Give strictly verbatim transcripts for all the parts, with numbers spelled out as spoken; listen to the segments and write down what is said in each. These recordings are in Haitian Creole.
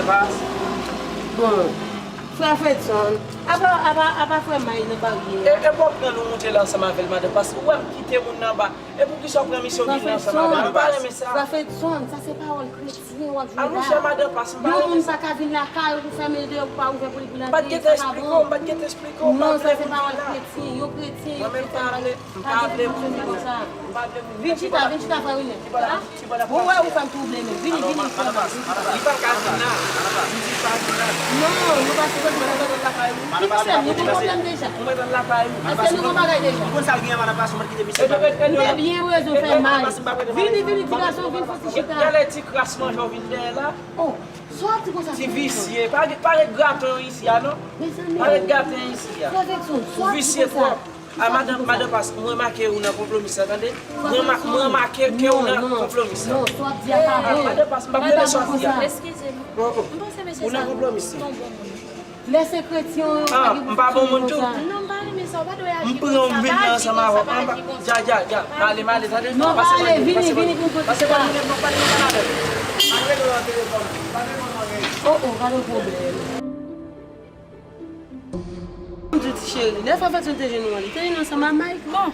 Pas. Bon, frè Fredson, apa, apa, apa frè May nan baryè. E, e pa w pran nou moute la ansanm avè l, madan Pas. Ou wè m kite moun nan anba. E poukisa w pran misye w vin la ansanm avè m? M pa renmen sa. Frè Fredson, sa se pawòl kretyen w ap jwe la. A monchè, madan Pas, m pa renmen sa. Yon moun pa ka vin lakay ou pou fèmen l deyò, pou pa ouvè pou li pou l antre, sa pa bon. M pa t gentan esplike w, m pa t gentan esplike w, m pa vle vin la. Non, sa se pawòl kretyen, yon kretyen, yon kretyen pa gen pou fonksyone konsa. Vin chita, vin chita, frè William. Ou wè ou fè m twouble menm. Vini, vini, frè May. Li pa ka vin la. Li di pa vin la. Non, nou pa sipoze fè bagay lakay ou. Ki pwoblèm? Nou gen pwoblèm deja. Èske nou gen bagay deja? Ou konn sa l gen an, madan Pas, ou mèt kite misye. M te byen bezwen fè May. Vini, vini, ti gason, vin fè ti chita. Gade ti kras manje w vin dèyè la. Oh, sa w ap di konsa? Ti visye. Pa, pa ret graten isi a, non. Pa ret graten isi a. Frè Fredson, sa w ap di konsa? A, madan, madan Pas, m remake ou nan konplomis la, tande. M rema-, m remake ke ou nan konplomis la. Non, non, non, sa w ap di a pa bon. A, madan Pas, m p ap tande sa w ap di a. Eskize m. M panse mesye sa se yon bon moun. Lè se kretyen yo, yo pa gen pou fonksyone konsa. Non, m pa renmen sa, w pa dwe aji konsa, pa aji konsa, pa aji konsa. Dja, dja, dja, m ale, m ale, tande. Non, pa ale, vini, vini pou n fè ti chita. Oh, oh, gade pwoblèm. M di w ti cheri, lè frè Fredson te jwenn nou an, li te jwenn nou ansanm ak Mike? Bon,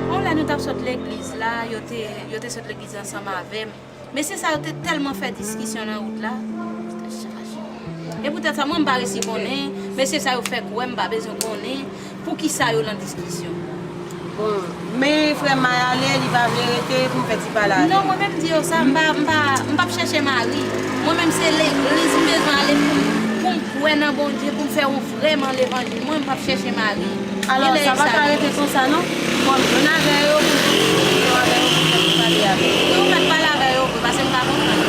yon lè nou t ap sot legliz la, yo te, yo te sot legliz ansanm avè m. Mesye sa yo te tèlman fè diskisyon nan wout la. E poutèt sa, mwen, m pa resi konnen. Mesye sa yo fè kwè m pa bezwen konnen poukisa yo nan diskisyon. Bon, men frè May ale, li pa vle rete pou m fè ti pale avè l. Non, mwen menm di yo sa, m pa, m pa, m p ap chèche mari. Mwen menm se legliz m bezwen ale pou, pou m kwè nan Bondye, pou m fè yon vrèman levanjil. Mwen, m p ap chèche mari. Alò, sa pa ka rete konsa, non. Fò m jwenn avè yo, pou m jwenn avè yo, pou m fè ti pale avè yo. Wi, ou mèt pale avè yo vre, paske m pa konprann.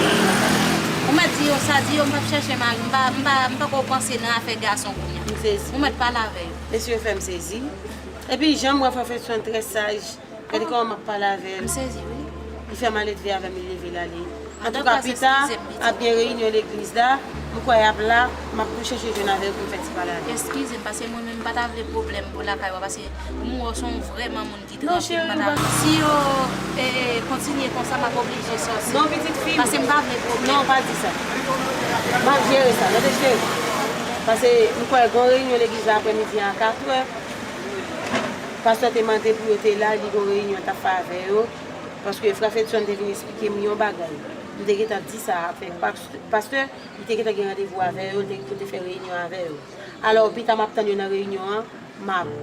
Ou mèt di yo sa, di yo m p ap chèche mari, m pa, m pa, m pako panse nan afè gason kounye a. M sezi. Ou mèt pale avè yo. Mesye yo fè m sezi. Epi jan m wè frè Fredson trè saj, gade kòman m ap pale avè l. M sezi, wi. Li fè maledve avè m, li leve l ale. Antouka, pita, ap gen reyinyon legliz la, m kwè y ap la, m ap tou chèche jwenn avè l pou m fè ti pale avè l. Eskize m, paske mwen menm m pa ta vle pwoblèm pou lakay ou a, paske m wè w se yon vrèman moun ki tranki, m pa ta vle. Si yo, e, kontinye konsa, m ap oblije sòti. Non, pitit fi m. Paske m pa vle pwoblèm. Non, pa di sa. M ap jere sa, tande cheri. Paske m kwè gen yon reyinyon legliz la aprèmidi a katrè. Pastè te mande pou yo te la, li gen yon reyinyon l t ap fè avè yo. Paske frè Fredson te vin esplike m yon bagay. M te gentan di sa avèk pastè, pastè, li te gentan gen randevou avè yo, li te, pou te fè reyinyon avè yo. Alò, pita m ap tann yo nan reyinyon an, m ap.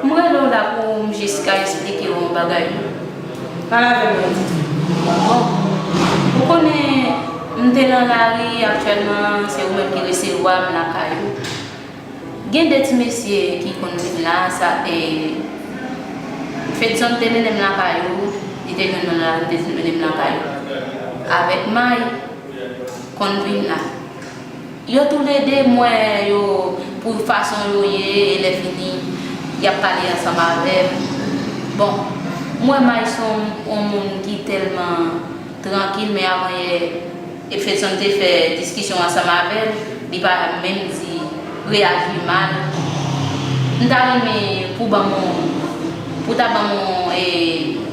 M rele w la pou m jis ka esplike w yon bagay. Pale avè m yon ti jan. Bon, ou konnen, m te nan lari, aktyèlman, se ou menm ki resevwa m lakay ou. Gen de ti mesye ki konn vin la, sa, e, Fedson te mennen m lakay ou, li te jwenn mwen la, li te mennen m lakay ou. Avèk May, konn vin la. Yo toulede, m wè yo, pou fason yo ye, e lè fini, y ap pale ansanm avè m. Bon, m wè May se yon, yon moun ki tèlman trankil, men avan yè, Efedson te fè diskisyon ansanm avè l, li pa menm di reyaji mal. M ta renmen pou ban m yon, pou ta ban m yon, e,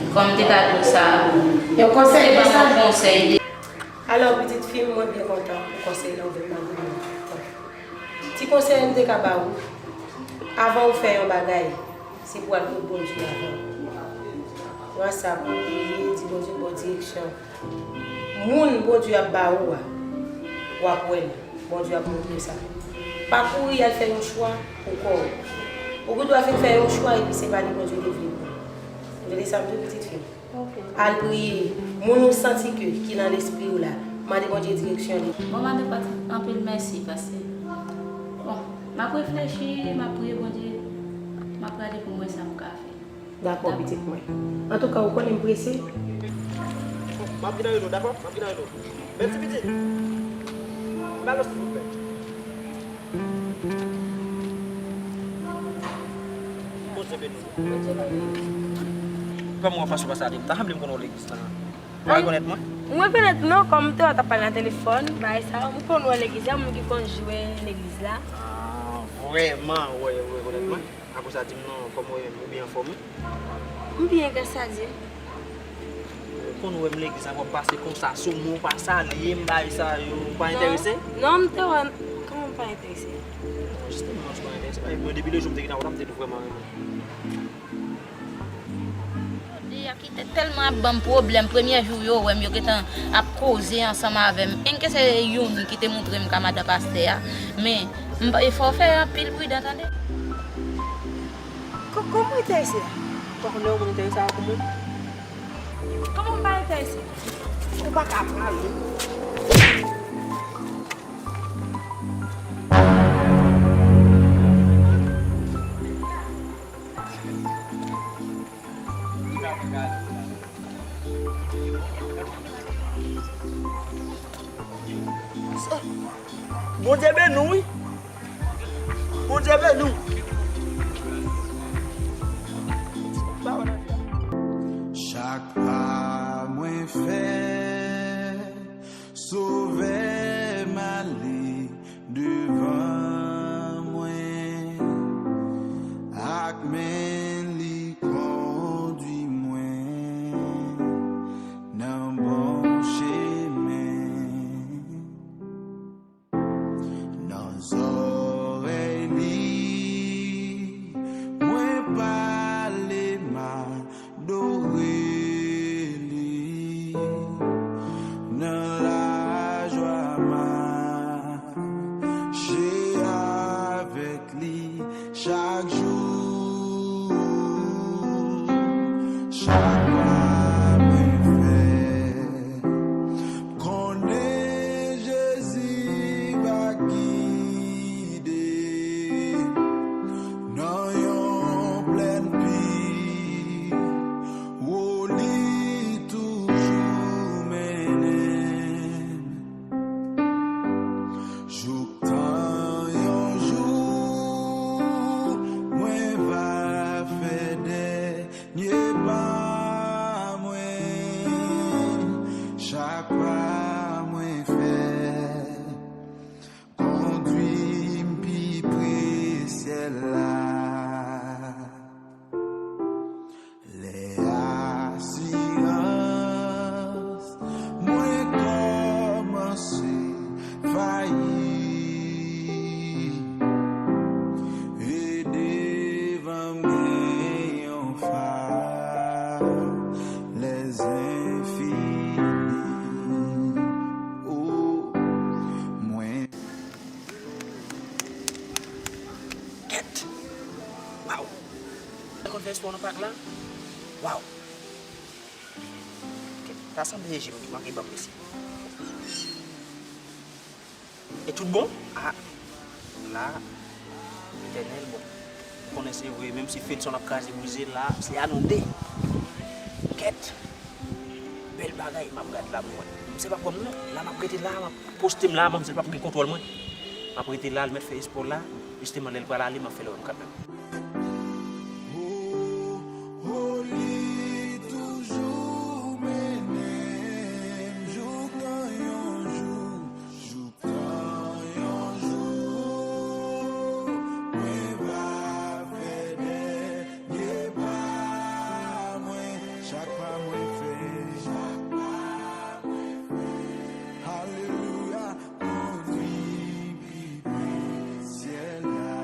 kòman m te ka di w sa, yon konsèy, ban m yon konsèy. Alò, pitit fi m, mwen byen kontan pou konsèy la ou vin ban mwen. Ti konsèy m te ka ba ou, avan ou fè yon bagay, se pou al kot Bondye avan. Wè sa, priye, di Bondye ba w direksyon. Moun Bondye ap ba ou a, w ap wè l. Bondye ap montre w sa. Pa kouri al fè yon chwa pou kò w. Ou gen dwa fin fè yon chwa epi se pa li Bondye te vle pou ou. Ou tande sa m di w, pitit fi m? Al priye. Moun ou santi ke, ki nan lespri w la, mande Bondye direksyon li. Bon, madanm Patrik, anpil mèsi, paske, bon, m ap reflechi, m ap priye Bondye, m ap gade pou m wè sa m ka fè. Dakò, pitit mwen. Antouka, ou konnen m prese. M ap vin nan reno, dakò? M ap vin nan reno. Mèsi, pitit. Balo, silvouplè. Bondye beni w. Kòman w ap pase pase ale? M ta sanble m konn w legliz la. Ou rekonèt mwen? M rekonèt non, kòm m te wè w t ap pale nan telefòn, bagay sa yo, m konn wè legliz la, moun ki konn jwe legliz la. Ah, vrèman, w rekonèt mwen? Apre sa, di m non, kòman w ye menm, ou byen anfòm wi? M byen, gras a Dye. Ou konn wè m legliz la, w ap pase konsa sou mwen, ou pa salye m, bagay sa yo, ou pa enterese? Non, m te wè, kòman m pa enterese? Bon, jistèman, si w pa enterese, bagay, mwen depi lejou m te gentan wè w la, m te vrèman renmen. Jodi a ki te tèlman ap ban m pwoblèm, premye jou yo wè m, yo gentan ap koze ansanm avè m. Enke se youn ki te montre m ka madan pastè a, men m pa, e fò w fè anpil pridan, tande. Ko-, kòman w enterese a? Ou pa konn lè yon moun enterese ak yon moun? Kòman m pa enterese? Ou pa ka pale. Bondye beni w wi. Bondye beni w. Chak pa mwen fè, Sovè m ale devan mwen, ak men li kondui mwen nan bon chemen. Nan zòrèy li, mwen pale, m adore li. Nan lajwa, mache avèk li chak jou. Chak pa mwen fè, konnen Jezi va gide nan yon plèn pi wo, li toujou mennen m. Jouktan yon jou, mwen va fè dè nye pa mwen, chak pa mwen fè, kondui m pi pre syèl la. Lè asirans mwen kòmanse fayi, e devan m gen yon fwa, lèzenfini. O, mwen. Kèt! Waw! Mwen konn fè espò nan pak la? Waw! Kèt, ta sanble se je m ki manke ban m mesye. E tout bon? Ah, la, Etènèl, bon. Ou konnen se vre, menm si Fedson ap kraze brize la, se a nou de. Kèt! Bèl bagay, m ap gad la pou mwen. Misye p ap pran m non. La m ap rete la, m ap poste m la, manmzèl p ap gen kontwòl mwen. M ap rete la, l mèt fè espò la. Jisteman, lè l pral ale, m ap fè l wè m kanmenm. Li toujou mennen m jouk nan yon jou, jouk nan yon jou, mwen va fè dènye pa mwen, chak pa mwen fè, chak pa mwen fè. Alelouya, kondui m pi pre syèl la.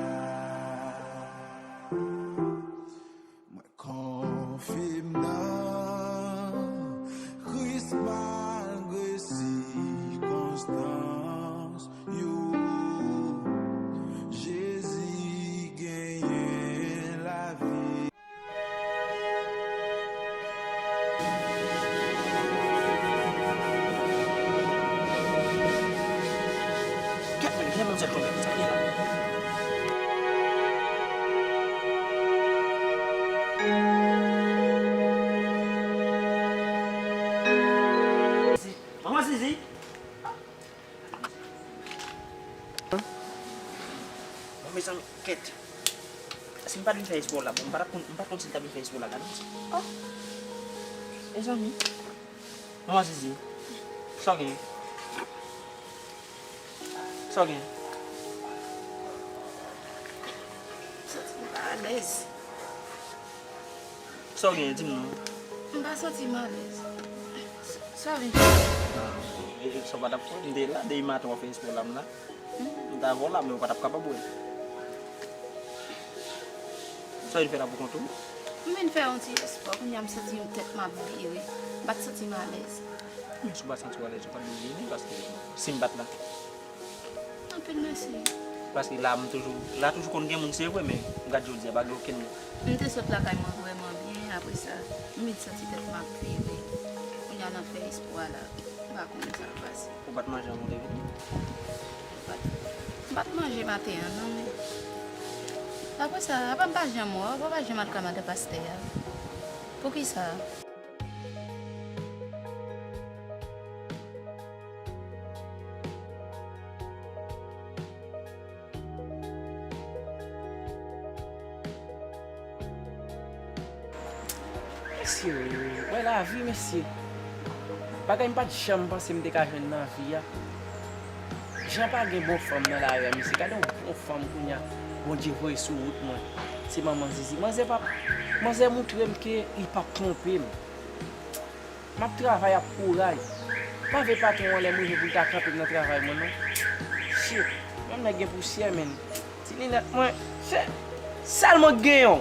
Manman Zizi. Bon, mezanmi, kèt. Si m pa t vin fè espò la, bon, m pa t ap konn, m pa t konn si l t ap vin fè espò la, gade. Oh. Mezanmi. Manman Zizi. Sa w gen? Sa w gen? M santi m pa alèz. Sa w gen? Di m non. M pa santi m alèz. Sa w vin fè? Ah, e, e, sa w pa t ap fè? M te la, depi maten w ap fè espò la, m la. M ta avè w la, men ou pa t ap kapab wè. Sa w vin fè la pou kont ou? M vin fè yon ti espò, kounye a m santi tèt m ap vire. M pa t santi m alèz. Men si w pa santi w alèz, ou pa t dwe vini, paske si m pa t la. Anpil mèsi. Paske la, m toujou, la toujou konn gen moun, se vre, men gad jodi a, pa gen okenn moun. M te sot lakay mwen vrèman byen, apre sa, m vin santi tèt m ap vire. Kounye a nan fè espò a la, m pa konnen sa k pase. Ou pa t manje anvan w te vini? M pa t, m pa t manje maten an, non, men. Apre sa, apa m pa janm wè w, apa w pa janm al ka madan pastè a? Poukisa? Mesye, wè lavi, mesye. Bagay m pa t janm panse m te ka jwenn nan vi a. Jan pa gen bon fanm nan lari a, mesye. Gade yon bon fanm kounye a, Bondye voye sou wout mwen. Se manman Zizi. Manzè pa, manzè moutre m ke li p ap twonpe m. M ap travay ak kouraj. Pa vle patwon an lè m rive pou l ta kanpe m nan travay mwen non. Shit, menm nèg gen pousyè, men. Ti linèt mwen, se sèlman k genyen w.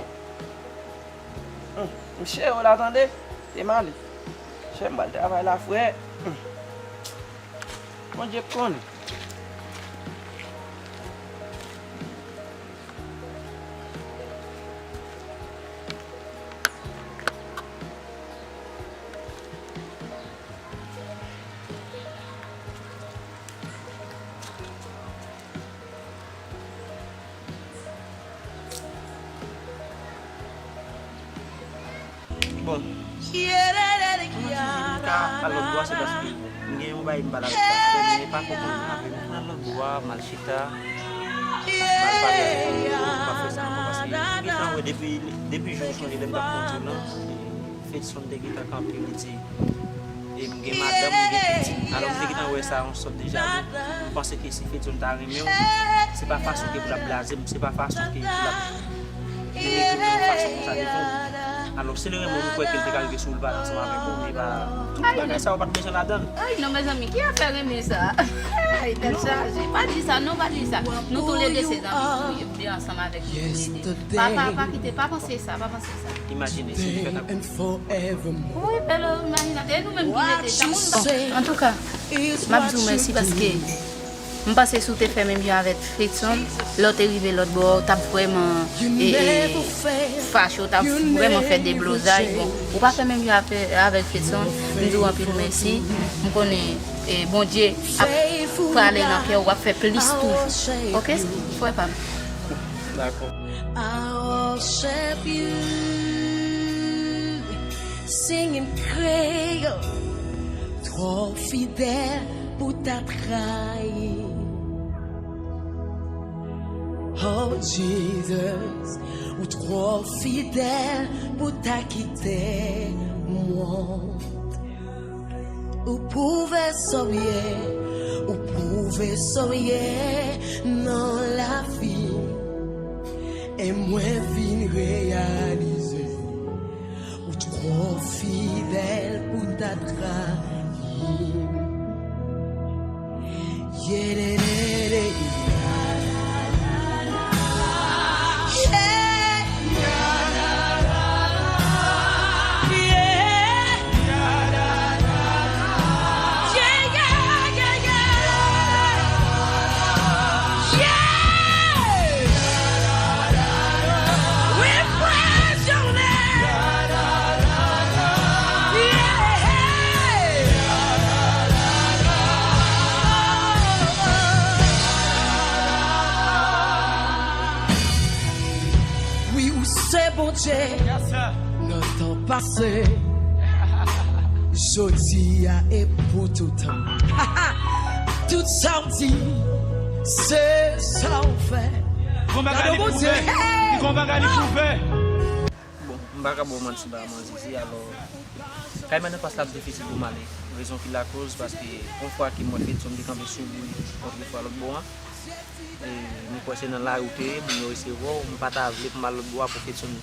Hum, m cheri w la, tande? Te m ale. Cheri, m pral travay la, frè. Hum. Bondye k konnen. Bon. Mwen santi m ka al lòt bò a, se paske m gen yon bagay m pale avèk pastè, men pa fò konn avè m. M al lòt bò a, m al chita, m al pale avè l, m pa fè sa ankò, paske m gentan wè depi, depi jou w sonje lè m t ap kondi w lan, Fedson te gentan kanpe, li di, e m gen madanm, m gen pitit. Alò, m te gentan wè sa yon sòt de jalou. M panse ke si Fedson ta renmen w, se pa fason ke pou l ap blaze m, se pa fason ke pou l ap vin ekri m yon fason konsa devan w. Alò, si l renmen w, m kwè ke l te ka rive sou w, l pale ansanm avèk ou, men pa, tout bagay sa yo pa t bezwen ladan l. Ay, non, mezanmi, ki afè renmen sa? Ay, tèt chaje. Pa di sa, non, pa di sa. Nou toulede se zanmi, wi, byen ansanm avèk nou toulede. Pa, pa, pa kite, pa panse sa, pa panse sa. Imajine si li fèt ak ou. Wi, bèl imaginatè. E nou menm ki rete, sa moun pa. Antouka, m ap di w mèsi paske m panse si w te fè menm jan avèk Fedson, lè w te rive lòt bò, w t ap vrèman, e, e, fache, w t ap vrèman fè deblozay. Bon, ou pa fè menm jan avè-, avèk Fedson, m di w anpil mèsi. M konnen, e, Bondye ap prale nan kè w, w ap fè plis toujou. Oke, frè pa m? Dakò. I worship you. Singing Creole. Twò fidèl pou ta trayi. Oh Jesus, ou twò fidèl pou ta kite m wont. Ou pwouve sa w ye, ou pwouve sa w ye nan lavi. E mwen vin reyalize ou twò fidèl pou ta trayi m. Yelelele. Yeah. Ou se Bondye nan tan pase, jodi a e pou toutan. Tout sa w di, se sa w fè. Gon bagay li pwouve. Li gon bagay li pwouve. Bon, m pa ka ba w manti, m pa ka manti, alò, kay Mannè Pas la ap difisil pou m ale. Rezon ki lakoz, paske yon fwa ke m wè Fedson te kanpe sou bri, kontre fwa lòt bò an, e, m kwè se nan lari w te ye, moun yo resevwa w, m pa ta vle pou m al lòt bò a pou Fedson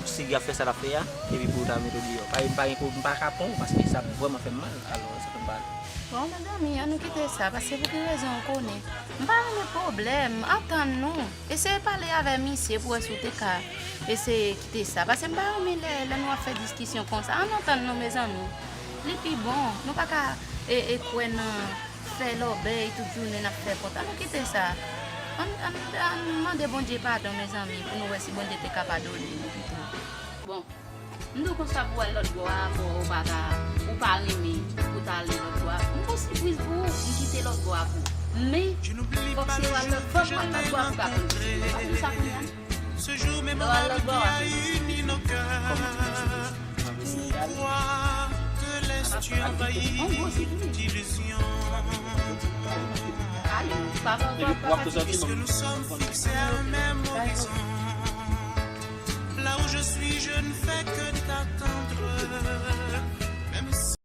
sigi ap fè sa l ap fè a, epi pou yo ta mete w deyò. Pa, m pa gen ko-, m pa ka pran w, paske sa ap vrèman fè m mal, alò, sa fè m pa ale. Bon, mezanmi, ann nou kite sa, paske pou ki rezon w konnen. M pa renmen pwoblèm, antann nou. Eseye pale avè misye pou wè si w te ka eseye kite sa. Paske m pa renmen lè, lè nou ap fè diskisyon konsa. Ann antann nou, mezanmi. Li pi bon. Nou pa ka, e, e, kwè nan fè lòbèy tout jounen n ap fè kont. Ann nou kite sa. Ann, ann, ann mande Bondye padon, mezanmi, pou nou wè si Bondye te ka padone nou pito. Bon. M di w konsa pou w al lòt bò a, bon, ou pa ka, ou pa renmen pou w ta ale lòt bò a. M gon sipriz pou ou, m kite lòt bò a pou ou. Men, fòk se w al lòt, fòk w al lòt bò a pou w ka konn sipriz. Ou konn sa kounye a? Lè w al lòt bò a, se yon sipriz. Kòman ti sipriz? Yon gwo sipriz. Ayo, pa fè w pa sipriz. Là où je suis, je ne fais que t'attendre. Même si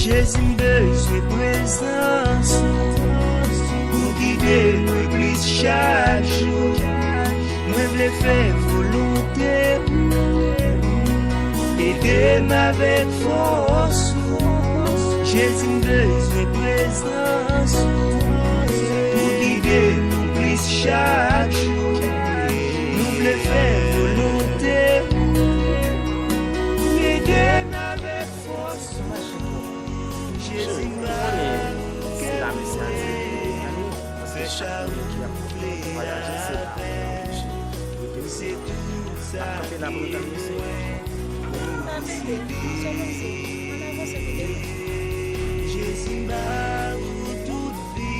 Jezi, m bezwen prezans ou pou gide mwen plis chak jou. Mwen vle fè volonte ou, ede m avèk fòs ou. Jezi, m bezwen prezans ou pou gide nou plis chak jou. Nou vle fè volonte ou, ede m avèk fòs ou. Jezi, m ba ou kè mwen. Paske chak moun ki ap pataje, se la pou yo touche. Rete m ap kanpe la pou yo tann mesye. Ann avanse, ann avanse pou demen. Jezi, m ba ou tout vi,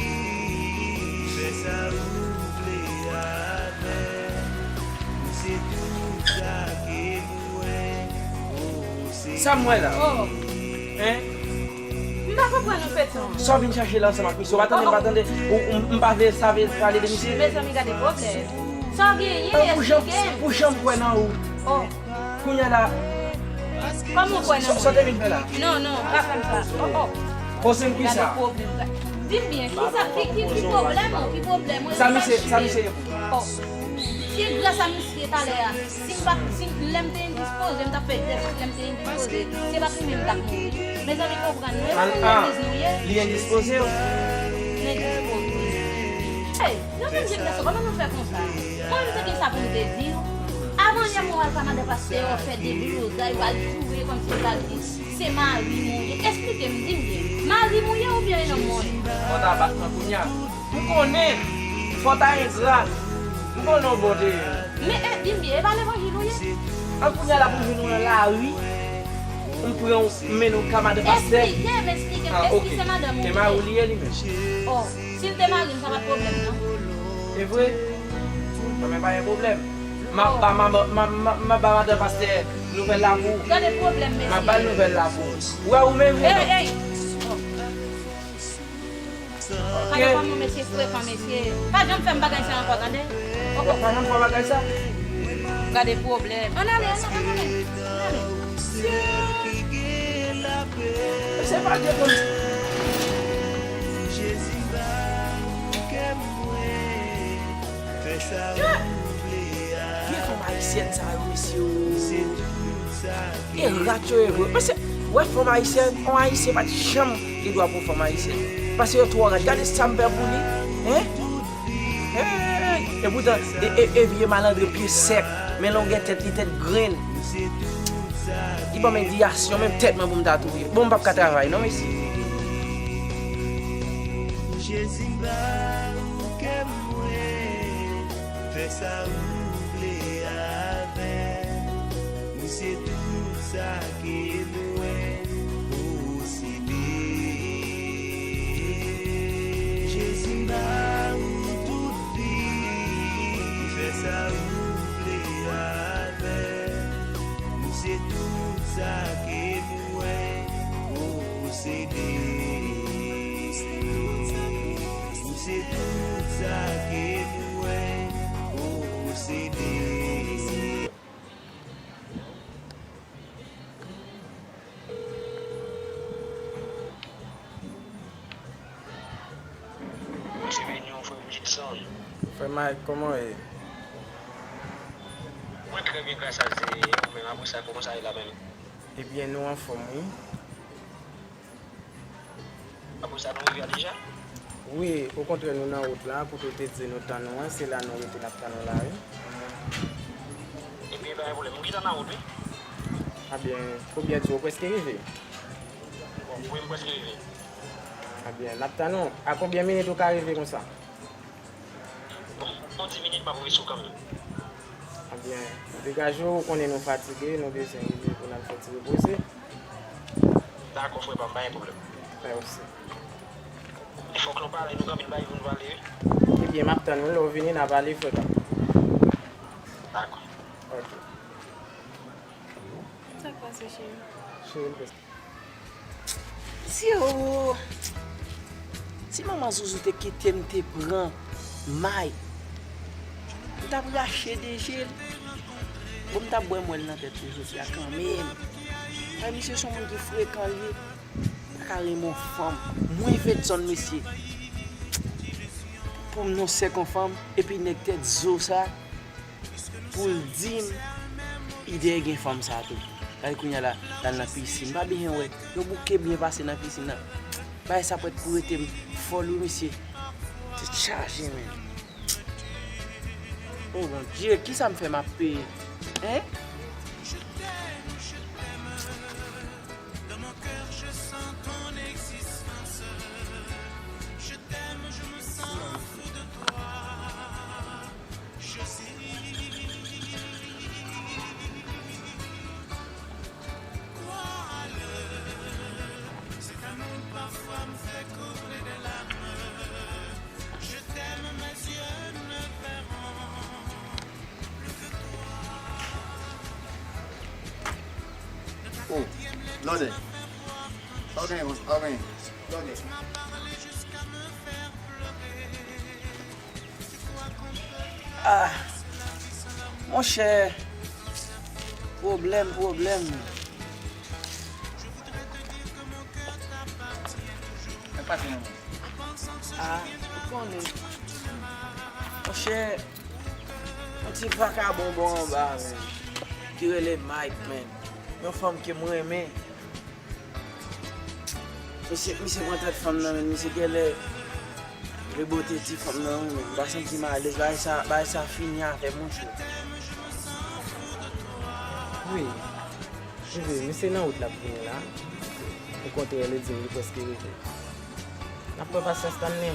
fè sa ou vle avè m. Se tout sa ke m wè. Sa m wè la? Oh. Hein? M pa konprann ou, Fedson. Sa w vin chache la ansanm ak misye? Ou pa tande, m pa tande. Ou, ou, m pa vle save pale de misye. Mezanmi, gade pwoblèm. Sa w genyen, eksplike m. Pou jan m kwè nan ou. Oh. Kounye a la. Kòman w kwè nan mwen? Sa w te vin fè la? Non, non, pa fè m sa. Oh, oh. Poze m kisa? Gade pwoblèm. Di m byen, kisa, ki, ki, ki pwoblèm ou? Ki pwoblèm ou? Sa misye, sa misye ye pou ou? Oh. Se gras a misye talè a. Si m pa t, si lè m te endispoze, m t ap fè tèks lè m te endispoze. Se pa pou mwen m t ap mouri. Mezanmi, konprann nou. E pa pou legliz nou ye. Li endispoze w? M endispoze. Hey, non, menm jan m te sou, kòman nou fè konsa? Mwen, m te gen sa pou m te di w. Avan yè, mwen al pa madan pastè, w ap fè deblozay, w al twouve kòmsi w ta di se mari m ou ye. Eksplike m, di m byen. Mari m ou ye oubyen e nonm mwen ye? Fò w ta bat mwen kounye a. M konnen fò w ta engra. M konnen w bon te ye. Men, e, di m byen, e pa levanjil ou ye? An kounye a la pou m jwenn ou nan lari, m pran w, m mennen w ka madan pastè. Eksplike m, eksplike m. Ah, ok. Èske se madanm ou li ye? E mari w li ye li menm. Oh, si l te mari m, sa pa t pwoblèm, non. E vre? Non, men pa gen pwoblèm. M ap ba, m ap ba, m ap, m ap, m ap ba madan pastè nouvèl la pou ou. Gade pwoblèm, mesye. M ap ba l nouvèl la pou ou. Ou wè ou menm, wi, non? Ey, ey. Oh. Gade kòman mesye frekan, mesye. Pa janm fè m bagay sa ankò, tande? W ap pa janm fè bagay sa. Gade pwoblèm. Ann ale, ann ale, ann ale. Mesye pa de konn. Vye fanm ayisyèn sa yo, mesye. E rat yo ye vre. Mesye, wè fanm ayisyèn, yon ayisyen pa t janm gen dwa pou fanm ayisyèn. Paske yo twò rat. Gade sa m fè pou li. Hein? Hey! Epoutan, e, e, e vye malandren pye sèk, men longè tèt li tèt grenn. Li ban m endiyasyon, menm tèt mwen pou m ta touye. Bon, m p ap ka travay non, mesye. Jezi m ba ou kè mwen, fè sa ou vle avè m. Ou se tout sa ke mwen posede. Jezi m ba ou tout vi m, fè sa ou vle avè m. Ou se tout sa ke mwen posede. Ou se tout sa ke mwen posede. Bondye beni w, frè m Jilson. Frè Mike, kòman w ye? Mwen trè byen, gras a Dye. Ou menm, apre sa, kòman sa ye la menm? Ebyen, nou anfòm, wi. Apre sa, nou rive a deja? Wi, okontrè, nou nan wout la, kote w te di nou tann ou an, se la nou rete, n ap tann ou la, wi. Ebyen, pa gen pwoblèm, m gentan nan wout, wi. Ebyen, koubyen di w prèske rive? Bon, wi, m prèske rive. Ebyen, n ap tann ou. A konbyen minit ou ka rive konsa? Bon, yon dis minit, m ap rive sou kanmenm. Ebyen, degaje w, ou konnen nou fatige, nou bezwen rive pou n al fè ti repoze. Dakò, frè pa m, pa gen pwoblèm. Mèsi. Fòk nou pale, nou gen anpil bagay pou nou pale, wi. Ebyen, m ap tann ou, lè w vini, n a pale, frè pa m. Dakò. Ok. Sa k pase, cheri? Cheri, m pèse. Si, o, si manman Zouzou te kite m te pran Mike, m t ap rache de je l. Bon, m t ap bwè mwèl nan tèt li jodi a kanmenm. Ay, misye se yon moun ki frekan, li pa ka renmen yon fanm. Mwen Fedson, mesye. Pou m non sèk yon fanm, epi nèg tèt zo sa, pou l di m, li dèyè gen fanm sa tou. Gade kounye a la, l al nan pisin. M pa bezwen wè. Yo bouke byen pase nan pisin nan. Bagay sa prèt pou rete m fòl wi, mesye. Tèt chaje, men. O Bondye, kisa m fè m ap peye? Hein? Oh, lòdè. Pa w genyen, pa w genyen. Lòdè. Ah, monchè, pwoblèm, pwoblèm. Sa k pase, manman? Ah, ou konnen. Monchè, yon ti vakabon bò anba, men, ki rele Mike, men. Yon fanm ke m renmen. Misye, misye pran tèt fanm nan, men misye genlè rebote ti fanm nan, wi, men m pa santi m alèz. Bagay sa, bagay sa fini avè m, monchè. Wi. Rive, misye nan wout l ap vini la. Okontrè, li di m li prèske rive. N ap pran pasyans tann li.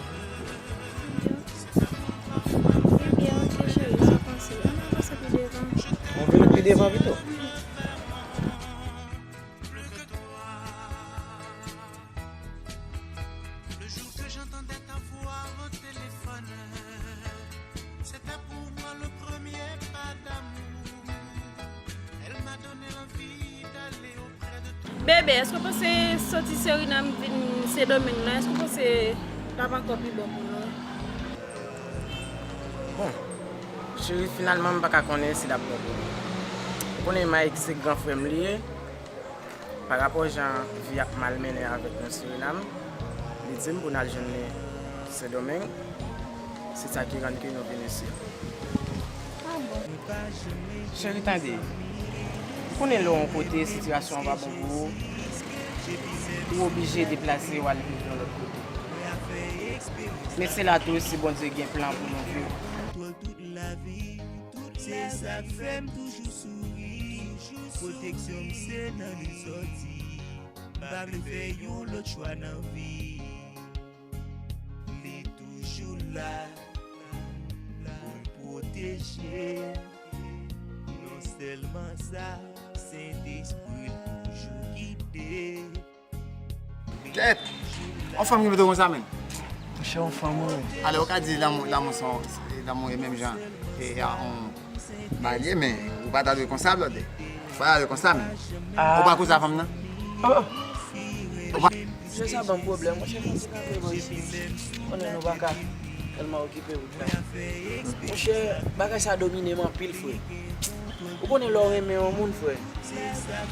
Ebyen, ok, cheri, sa pase. Ann avanse pi devan. Ann vin pi devan pito. Bebe, èske w panse soti Sirinam vin Sendomeng lan, èske w panse l ap ankò pi bon pou nou? Bon, Cheri, finalman, m pa ka konnen si l ap bon pou mwen. Ou konnen Mike se gran frè m li ye. Parapò jan vi ap malmennen avèk nou Sirinam, li di m pou n al jwenn li Sendomeng. Se sa ki rann ke nou vin isi. Ah bon? Cheri, tande. Ou konnen lè w yon kote, sitiyasyon an pa bon pou ou, ou oblije deplase w al viv yon lòt kote. Men se la tou si Bondye gen plan pou nou viv. Kontwòl tout lavi, se sa k fè m toujou souri. Pwoteksyon m se nan li sòti. M pa vle fè yon lòt chwa nan vi. Li toujou la pou l pwoteje. Non sèlman sa, Sentespri l toujou gide. Kèt! On fanm ki mete w konsa menm. Monchè, on fanm, wi. Alè, ou ka di lanmou, lanmou se yon, lanmou e menm jan e a on bagay li ye, men ou pa ta dwe konsa, blòdè. Ou pa ta dwe konsa menm. Ah. Ou pa koze a fanm nan? Oh, oh. Ou pa... Monchè, sa ban m pwoblèm. Monchè, fanm se ka fè bon isi. Konnen nou pa ka tèlman okipe wout la. Monchè, bagay sa domine m anpil, frè. Ou konnen lè w renmen yon moun, frè,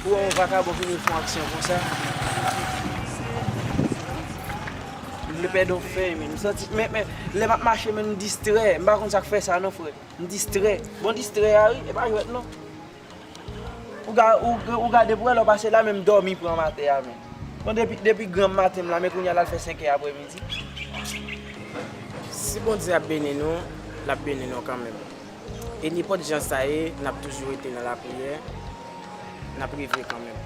ou wè yon vakabon ki vin fè yon aksyon konsa. M vle pèdi yon fèy, men m santi, men, men, lè m ap mache, men m distrè. M pa konn sa k fè sa, non, frè. M distrè. Bon, distrè a, wi, e pa jwèt, non. Ou ga-, ou, ou gade pou wè lè w pase la, men m dòmi pran m atè a, men. Bon, depi, depi granm maten m la, men kounye a l al fè senk è aprèmidi. Si Bondye ap beni nou, l ap beni nou kanmenm. E nenpòt jan sa ye, n ap toujou rete nan lapriyè, n ap rive kanmenm.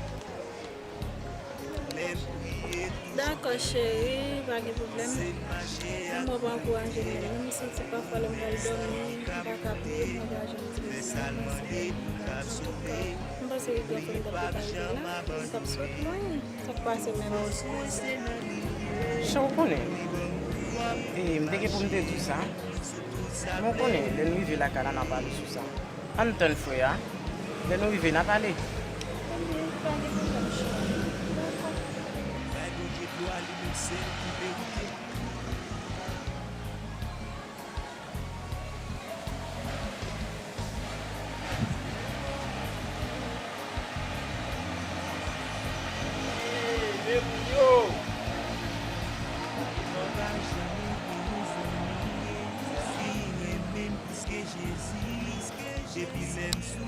Dakò, cheri, pa gen pwoblèm. Mwen, mwen pa ankouraje m menm. M santi pafwa lè m pral dòmi, m pa ka priye, m ankouraje m di, Bondye, mèsi. M panse li gen fè m t ap degaje la, m t ap sot mwen. Sa k pase menm? Chan, ou konnen, e, m te gen pou m te di w sa. Men w konnen, lè n rive lakay la, n a pale sou sa. Ann tann frè a. Lè nou rive, n a pale. Bay Bondye glwa, li menm sèl ki merite.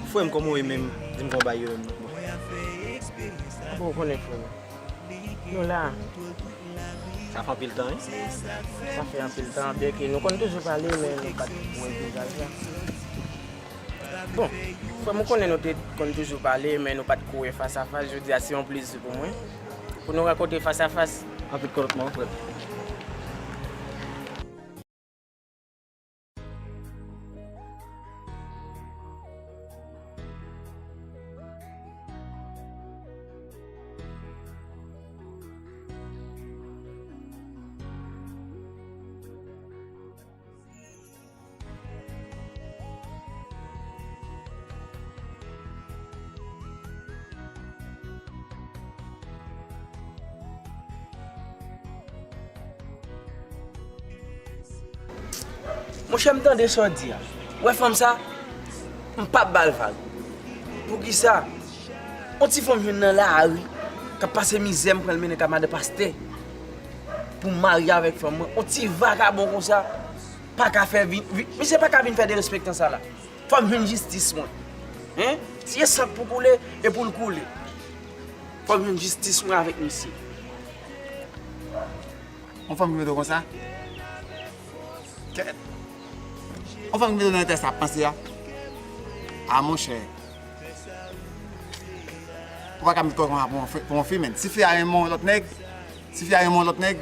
Frè m, kòman w ye menm? Di m kòman w ba yo menm. Bon, ou konnen, frè m. Nou la. Sa fè anpil tan, wi. Sa fè anpil tan, byenke nou konn toujou pale, men nou pa t wè vizaj la. Bon, frè m, ou konnen nou te konn toujou pale, men nou pa t ko wè fas a fas. Jodi a, se yon plezi pou mwen pou nou rankontre fas a fas. Anpil kontantman, frè m. Monchè, m tande sa w di a. Ou wè fanm sa? M p ap ba l vag. Poukisa? On ti fanm jwenn nan lari, k ap pase mizè, m pran l mennen kay madan pastè pou m marye avèk fanm mwen. On ti vakabon konsa pa ka fè vin, vin, misye pa ka vin fè derespektan sa la. Fò m jwenn jistis mwen. Hein? Si e san k pou koule, e pou l koule. Fò m jwenn jistis mwen avèk misye. On fanm ki mete w konsa? Kèt. On fanm ki mete w nan eta sa ap panse a? A monchè. Ou pa ka met kò w konsa pou yon fi, pou yon fi, menn. Si fi a renmen yon lòt nèg, si fi a renmen yon lòt nèg,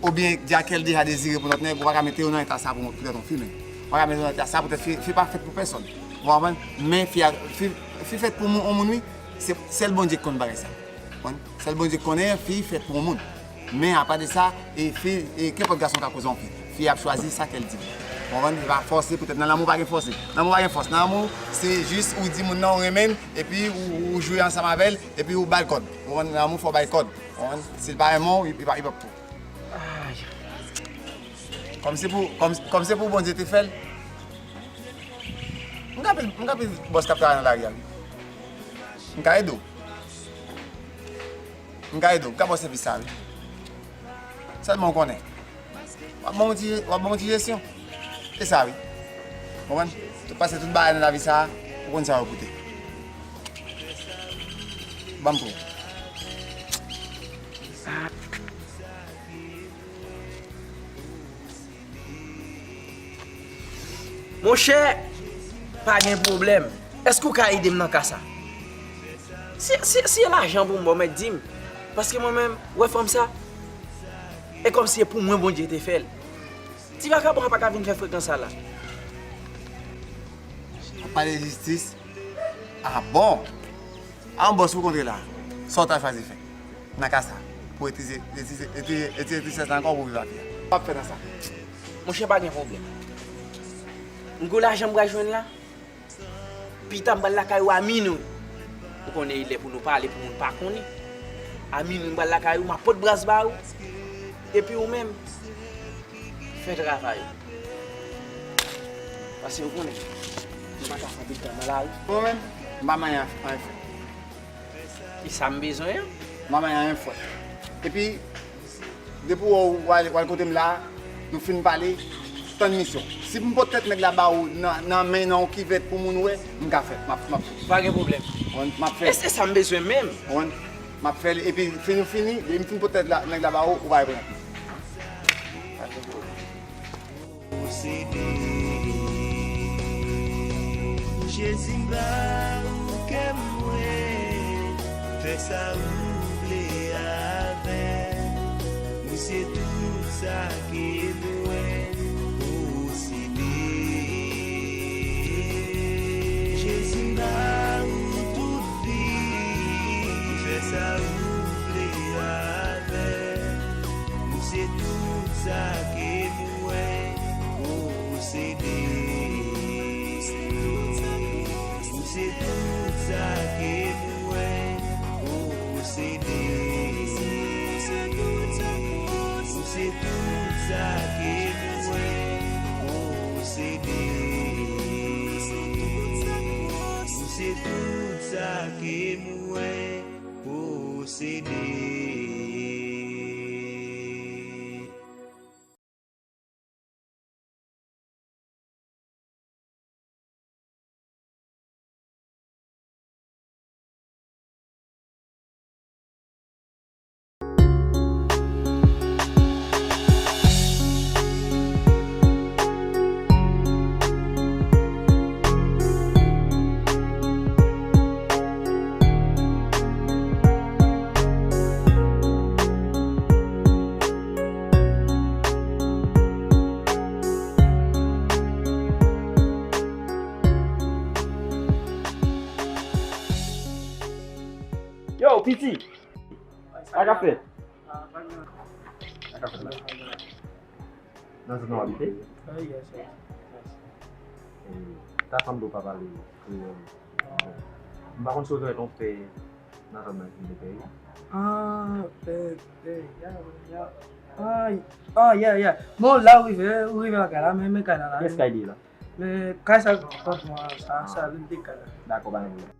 oubyen di a kè l deja dezire pou lòt nèg, ou pa ka mete yo nan eta sa pou, poutèt yon fi, menn. Ou pa ka mete yo nan eta sa poutèt fi, fi pa fèt pou pèsòn. Ou konprann? Men fi a, fi, fi fèt pou moun, yon moun, wi. Se sèl Bondye ki konn bagay sa. Konprann? Sèl Bondye ki konnen fi fèt pou yon moun. Men apa de sa, e fi, e kenpòt gason ka koze yon fi. Fi ap chwazi sa kè l di. Konprann? E pa fòse, poutèt nan lanmou pa gen fòse. Lanmou pa gen fòs. Nan lanmou, se jis ou di moun nan ou renmen l, epi ou, ou jwe ansanm avè l, epi ou ba l kòd. Konprann? Nan lanmou, fò w bay kòd. Konprann? Si l pa renmen w, li, li pa, li p ap pou. Kòm se pou, kòm, kòm se pou Bondye te fè l, M ka pil bòs k ap travay nan lari a, wi. M ka ede w. M ka ede w. M ka ba w sèvis sa, wi. Sèlman w konnen. W ap ban m yon ti, w ap ban m yon ti jesyon. E sa, wi. Konprann? Tout, paske tout bagay nan lavi sa a, ou konn sa yo koute. Ban m pou w. Monchè, pa gen pwoblèm. Èske w ka ede m nan ka sa? Si, si, si e lajan pou m ba w, mèt di m. Paske mwen menm, w wè fanm sa, e kòmsi e pou mwen Bondye te fè l. Ti vakabon an pa ka vin fè frekans sa la. W ap pale jistis? Ah bon? A yon bòs ou kontre la. Sa w ta chwazi fè nan ka sa? Pou etilize, etilize, etilize, etilize tris la ankò pou viv lavi a. W ap fè nan sa. Monchè, pa gen pwoblèm. M gon lajan m pral jwenn la. Pita m pral lakay ou a minwi. Ou konnen e lè pou nou pale pou moun pa konnen. A minwi m pral lakay ou, m ap pot bras ba ou. Epi ou menm, fè travay ou. Paske ou konnen, m pa ka fè anpil tan nan lari. Mwen menm, m pa manyen anyen fè. E sa m bezwen an? M pa manyen anyen fè. Epi, depi w wè w al, w al kote m la, nou fin pale, tann misyon. Si m pot tèt nèg la ba ou nan, nan men, nan yon kivèt pou moun wè, m ka fè. M ap, m ap fè. Pa gen pwoblèm. Konprann? M ap fè. E se sa m bezwen menm. Konprann? M ap fè l, epi fini, fini, depi m fin pot tèt la, nèg la ba ou, ou pa rekonèt mwen. Pa gen pwoblèm. Posede. Jezi, m ba ou kè mwen, fè sa ou vle avè m. Ou se tout sa ke mwen posede. Jezi, m ba ou tout vi m, fè sa ou vle avè m. Ou se tout sa ke mwen posede. Ou se tout sa ke mwen posede. Ou se tout sa ke mwen posede. Ou se tout sa ke mwen posede. Yo, piti! Sa k ap fèt? Sa k ap fèt la? Nan zòn nan w abite? Eh, ta sanble w pa pale kreyòl. M pa konn si w te wè ton pè nan zòn nan ki vin de peyi. Ah, pè, pè, ya, ya. Ah, ah, ya, ya. Bon, la, ou rive, ou rive lakay la, men, men kay la, la. Kiyès kay li ye la? Men kay sa, patwon an, sa, sa, li te kay la. Dakò, pa gen pwoblèm.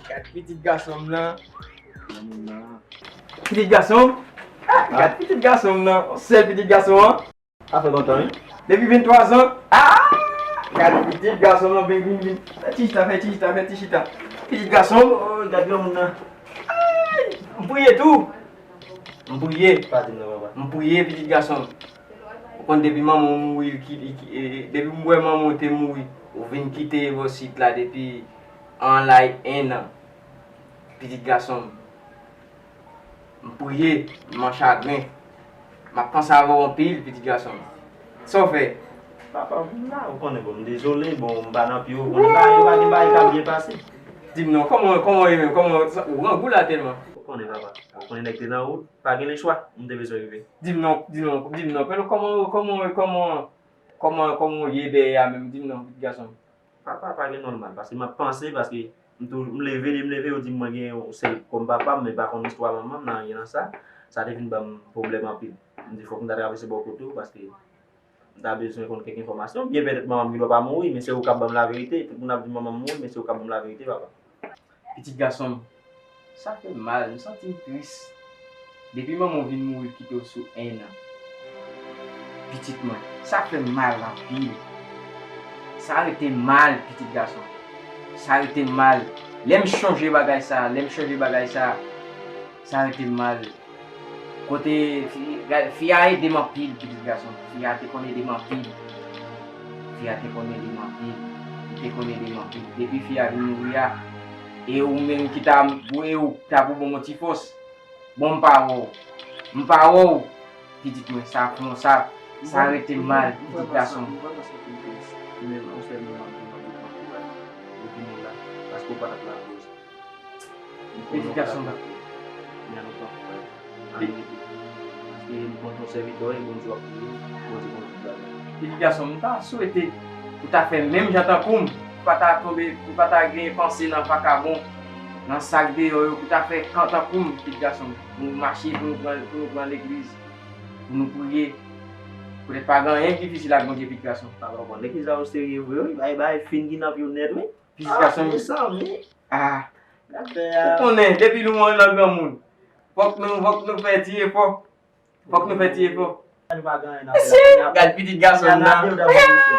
Gad pitit gason m nan. Pitit gason m? Ah, gad pitit gason m nan. Sèl pitit gason an. Sa fè lontan, wi. Depi venntwa zan. Ah! Gad pitit gason m nan, vin, vin, vin. Fè ti chita, fè ti chita, fè ti chita. Pitit gason m. Oh, gad granmoun nan. Ay! M priye tou. M priye. Pa di m non, papa. M priye, pitit gason m. Ou konn depi manman w mouri, ki, ki, e, depi m wè manman w te mouri, ou vin kite Evosit la depi an lay en an. Pitit gason m. M priye, m an chagren. M ap panse avè w anpil, pitit gason m. Sa w fè? Papa, m la, ou konnen, bon, m dezole, bon, m pa nan pye w, ou konnen, bagay yo pa gen bagay k ap byen pase. Di m non, kòman, kòman w ye menm? Kòman, sa, ou grangou la tèlman. Ou konnen, papa. Ou konnen nèg te nan wout, pa gen lechwa, m te bezwen rive. Di m non, di m non, di m non. Pèlo, kòman, kòman, kòman, kòman, kòman w ye dèyè a menm? Di m non, pitit gason m. Papa, pa gen nòmal, paske m ap panse, paske m toujou, m leve, depi m leve, yo di m mwen gen yon sèl kòm papa m, men pa konn istwa manman m, nan anyen nan sa. Sa te vin ban m pwoblèm anpil. M di fòk m ta travèse bò kote w, paske m ta bezwen konn kèk enfòmasyon. Byen petèt manman m gendwa pa mouri, men se ou k ap ban m laverite. Tout moun ap di manman m mouri, men se ou k ap ban m laverite, papa. Pitit gason m, sa fè m mal, m santi m tris. Depi manman w vin mouri, l kite w sou enn an. Pitit mwen, sa fè m mal anpil. Sa rete m mal, pitit gason. Sa rete m mal. Lè m chonje bagay sa, lè m chonje bagay sa, sa rete m mal. Kote fi, ga- fi a ede m anpil, pitit gason. Fi a te konn ede m anpil. Fi a te konn ede m anpil. Li te konn ede m anpil. Depi fi a vin mouri a, e ou menm ki ta, e ou ta pou ban m yon ti fòs. Bon, m pa wè w. M pa wè w, pitit mwen. Sa fè m, sa, sa rete m mal, pitit gason m. Mwen, mwen santi m tris. Men yon sèl moman, m te mande Bondye pou kouraj. Epi nou la, paske w pa t ap lakoz. Pitit gason m. Paske m konn se yon sèvitè w ye, Bondye w ap priye, Bondye konn tout bagay. Pitit gason m, m ta swete ou ta fè menm jan tankou m, ou pa ta tonbe, ou pa ta gen panse nan vakabon, nan sa k deyò yo, pou ta fè kan tankou m, pitit gason m. Pou nou mache, pou nou pran, pou nou pran legliz, pou nou priye. Poutèt pa gen anyen k difisil ak Bondye, pitit gason m. Papa, bon, legliz la yo serye vre, wi. Bay, bay, fin kidnape yo nèt, wi. Pitit gason m. Mezanmi. Ah. Ou konnen, depi nou nan granmoun, fòk nou, fòk nou fè ti efò. Fòk nou fè ti efò. Mesye, gad pitit gason m nan.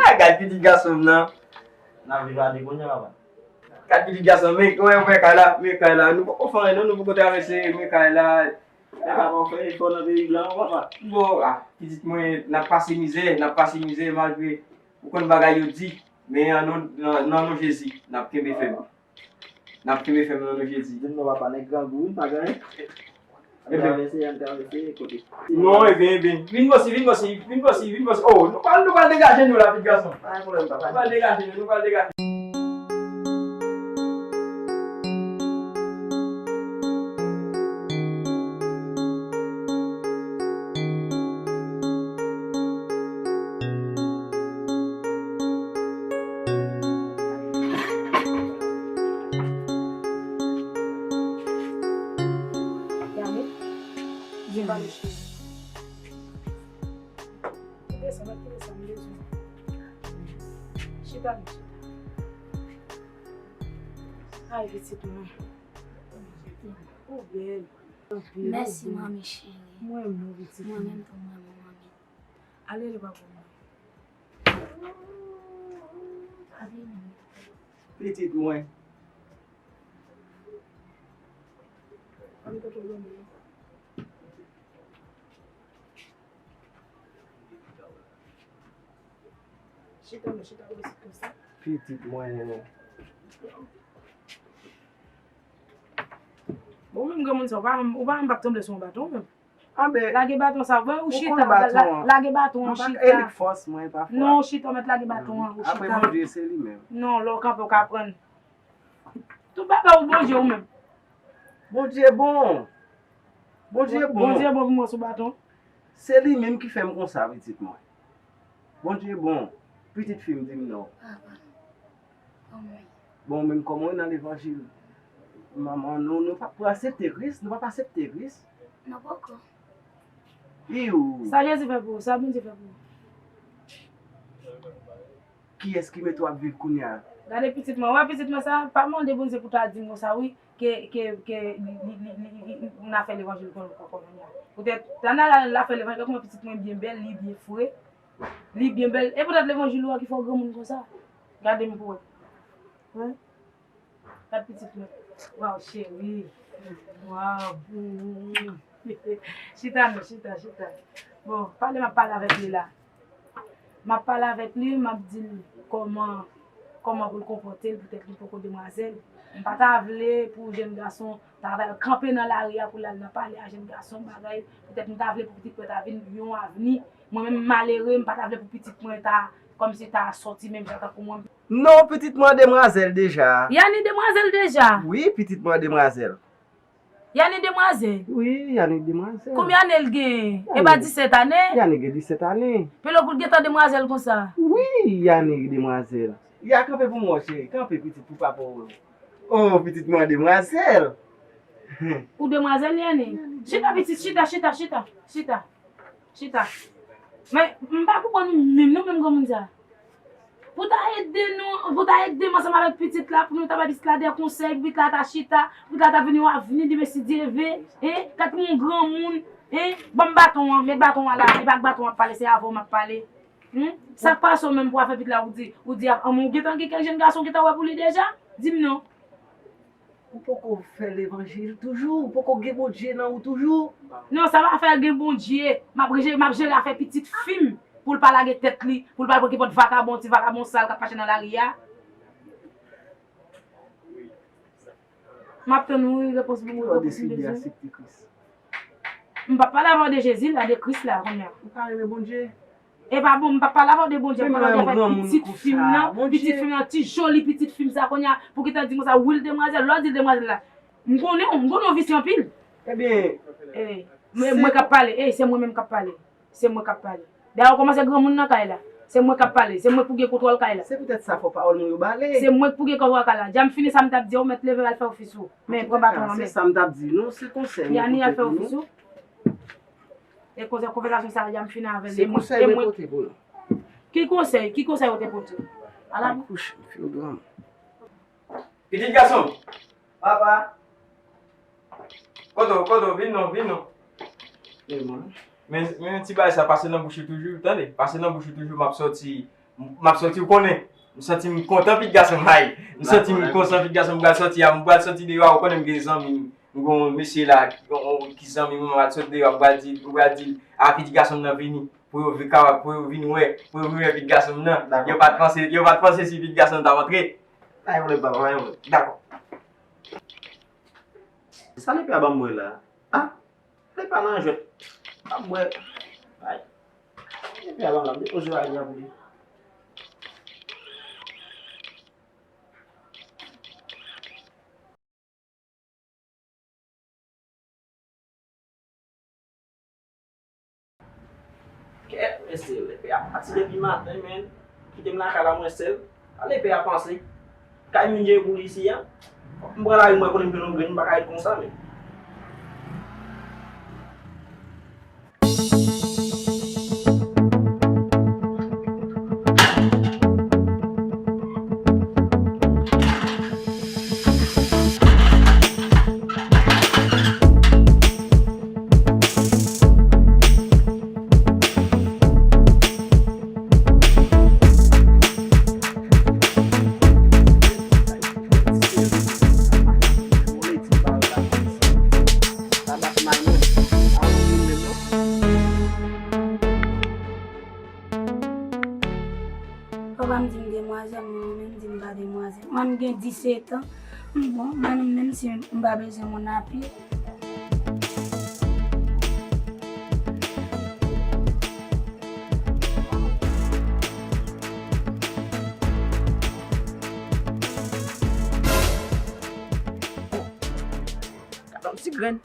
Ah, gad pitit gason m nan. Gad pitit gason m, men, wè, wè kay la, men kay la. Nou poko fè anyen non, nou poko travèse, men kay la. Papa, w fè efò nan peyi blan, papa. Bon, ah, pitit mwen, n ap pase mizè, n ap pase mizè malgre ou konn bagay yo di, men an non, nan, nan non Jezi, n ap kenbe fèm. N ap kenbe fèm nan non Jezi. Di m non, papa, nèg grangou, wi, pa gen anyen. Ann travèse, ann travèse, kote. Non, ebyen, ebyen. Vin bò si, vin bò si, vin bò si, vin bò si. Oh, nou pral, nou pral degaje nou la, pitit gason. Pa gen pwoblèm, papa. Nou pral degaje nou, nou pral degaje. Gade, chita, chita. Kite sa, mèt kite sa, m bezwen. Chita, chita. Ay, pitit mwen. Ou bèl. Ou bèl, ou bèl. Mèsi, manmi cheri. Mwen menm, pitit mwen. Mwen menm tou, mwen menm, manmi. Ale, ale, papa mwen. Pitit mwen. Chita, non, chita, pitit mwen. Bon, menm granmoun sa, ou pa, ou pa menm p ap tranble sou yon baton, menm. Anben, lage baton sa, bon, ou chita, la, lage baton an, chita. E li k fòs mwen, e pa fwa. Non, ou chita, ou mèt lage baton an, ou chita. Apre Bondye, se li menm. Non, lè w kanpe, ou ka pran. Tout bagay ou Bondye ou menm. Bondye bon. Bondye bon. Bondye bon pou mwen sou baton. Se li menm ki fè m konsa, pitit mwen. Bondye bon. Pitit fi m, di m non. Papa. Bon, menm kòman w nan levanjil? Manman, nou, nou p ap aksepte Kris, nou p ap aksepte Kris. Non, poko. Iw. Sa Jezi fè pou ou, sa Bondye fè pou ou. Kiyès ki mete w ap viv kounye a? Gade pitit mwen, wè pitit mwen sa, pa mande Bondye pou ta di m konsa wi, ke, ke, ke li, li, li, li, li, n a fè levanjil kon, kon, kounye a. Poutèt, ta nan la, la fè levanjil, kòman pitit mwen byen bèl, li byen fre, li byen bèl. E poutèt levanjil ou a ki fè w granmoun konsa. Gade m pou wè. Wi. Gad pitit mwen. Waw, cheri. Waw. Chita non, chita, chita. Bon, pale m ap pale avèk li la. M ap pale avèk li, m ap di l kòman, kòman pou l konpòte l, poutèt li poko demwazèl. M pa ta vle pou jèn gason ta kanpe nan lari a pou l al nan pale a jèn gason bagay. Poutèt m ta vle pou pitit mwen ta vin yon avni. Mwen menm m malere, m pa ta vle pou pitit mwen ta Kòmsi ta sòti menm jan tankou mwen. Non, pitit mwen an demwazèl deja. Yani demwazèl deja? Wi, pitit mwen an demwazèl. Yani demwazèl? Wi, yani demwazèl. Konbyen ane l genyen? E pa disèt ane? Yani gen disèt ane. Pelo kout gentan demwazèl konsa? Wi, yani demwazèl. Ya, kanpe pou mwen, cheri. Kanpe, pitit, pou papa w. Oh, pitit mwen an demwazèl. Ou demwazèl, yani? Chita, pitit, chita, chita, chita, chita. Chita. Men, m pa konprann ou menm, non, menm granmoun sa. Pou ta ede nou, pou ta ede m ansanm avèk pitit la, pou nou ta ba pitit la de konsèy, pou pitit la ta chita, pou pitit la ta vini, w a vini demen si Dye ve, en, gad yon granmoun, en, ban m baton an, met baton an la, e pa ak baton an w ap pale, se avè w m ap pale. Humm, sa k pase w menm pou afè pitit la, ou di, ou di, a, ou gentan gen kèk jèn gason w gentan wè pou li deja? Di m non. Ou poko fè levanjil toujou? Ou poko gen Bondye nan ou toujou? Non, sa pa fè gen Bondye. M ap jere, m ap jere afè pitit fi m pou l pa lage tèt li, pou l pa pran kenpòt vakabon, ti vakabon sal k ap mache nan lari a. M ap tann ou, wi, repons pou mwen, repons m bezwen. M p ap pale avè w de Jezi la, de Kris la, kounye a. Ou pa renmen Bondye? E pa bon, m p ap pale avè w de Bondye, m pale avè w de pitit fi m nan, pitit fi m nan, ti joli pitit fi m sa kounye a, pou ki ta di konsa, wi l demwazèl, lè w di l demwazèl la, m konnen w, m konnen w visye anpil. Ebyen, e, mwen, mwen k ap pale, e, se mwen menm k ap pale, se mwen k ap pale. Dayè, w kòmanse granmoun nan kay la, se mwen k ap pale, se mwen k pou gen kontwòl kay la. Se poutèt sa fò pawòl mwen yo bale. Se mwen k pou gen kontwòl kay la. Dja m fini sa m t ap di w, mèt leve al fè ofis ou. Men, pran baton an, men. Se sa m t ap di nou, se konsèy mwen pote pou nou. Al fè ofis ou. E koze konvèsasyon sa a, m fini avè l. Se konsèy mwen pote pou nou. Ki konsèy? Ki konsèy ou te pote? Ala. Ay, kouch, m fin granm. Pitit gason m. Papa. Kote w, kote w? Vin non, vin non. E mwen? Men, men ti bagay sa pase nan bouch ou toujou, tande? Pase nan bouch ou toujou, m ap sòti, m ap sòti, ou konnen. M santi m kontan, pitit gason m, ay. M santi m kontan, pitit gason m, m pral sòti a, m pral sòti deyò a, ou konnen m gen zanmi m. M gen yon mesye la, yon, yon, ki zanmi mwen, m al sot deyò, m pral di, m pral di, a, pitit gason m nan vini, pou yo vi-, kapab, pou yo vin wè, pou yo vin wè pitit gason m nan. Dakò. Yo pa t panse, yo pa t panse si pitit gason m t ap antre. Pa gen pwoblèm, papa, pa gen pwoblèm. Dakò. Sa lepe a ban m bwè la? A, lepe a nan jwèt. M ap bwè. Ay. Lepe a ban m la, m depoze w a pou li. Kèt, mesye, lepe a pati depi maten, men. Kite m lakay la, mwen sèl. A lepe a panse. Kay moun je pou li isi a. Fòk m pran lari, mwen konnen m jwenn yon grenn, m pa ka ret konsa, men. Papa m di m demwazèl, mwen menm di m pa demwazèl. Mwen m gen disèt an. M bon, mwen menm si m pa bezwen moun apye. Gad yon ti grenn.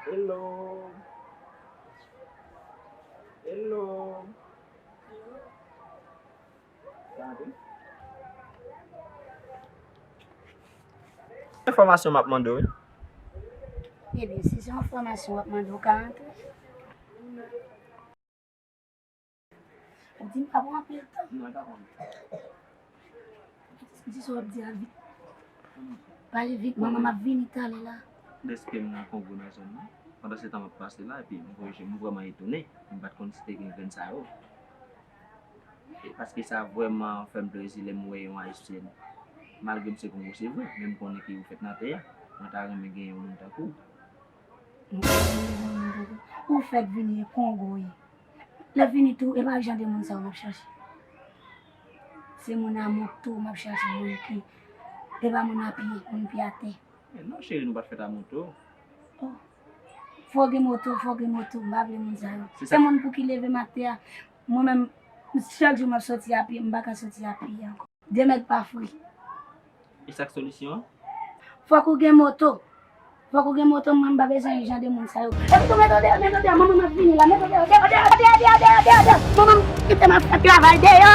Hello. Hello. Sa antre? Enfòmasyon m ap mande w, wi. Ebyen, si se enfòmasyon w ap mande, w ka antre. Ou di m pa pran anpil tan. Non, e pa pran anpil tan. Di sa w ap di a vit. Pale vit, manman m ap vini talè la. Dèske m nan Kongo nan zòn nan. Pandan se tan m ap pase la, epi m voye je m vrèman etone. M pa t konn si te gen grenn sa yo. E paske sa vrèman fè m plezi lè m wè yon ayisyèn. Malgre m se Kongo, se vre, men m konnen ke ou fèt nan tè a. Mwen ta renmen gen yon moun tankou w. Ou fèk vini e Kongo w ye. Lè fini tou, e pa jan de moun sa yo m ap chache. Se moun a moto m ap chache, moun ki, e pa moun a pye, moun pye atè. Men non, cheri, nou pa t fèt a moto. Oh. Fò gen moto, fò gen moto, m pa vle moun sa yo. Se moun pou ki leve m atè a. Mwen menm, chak jou m ap soti a pye, m pa ka soti a pye ankò. De mèt pa fri. E sa k solisyon an? Fòk ou gen moto. Fòk ou gen moto, mwen m pa bezwen jan de moun sa yo. Epi tou, mete w deyò, mete w deyò, manman m ap vini la, mete w deyò, deyò, deyò, manman m kite m ap fè travay deyò.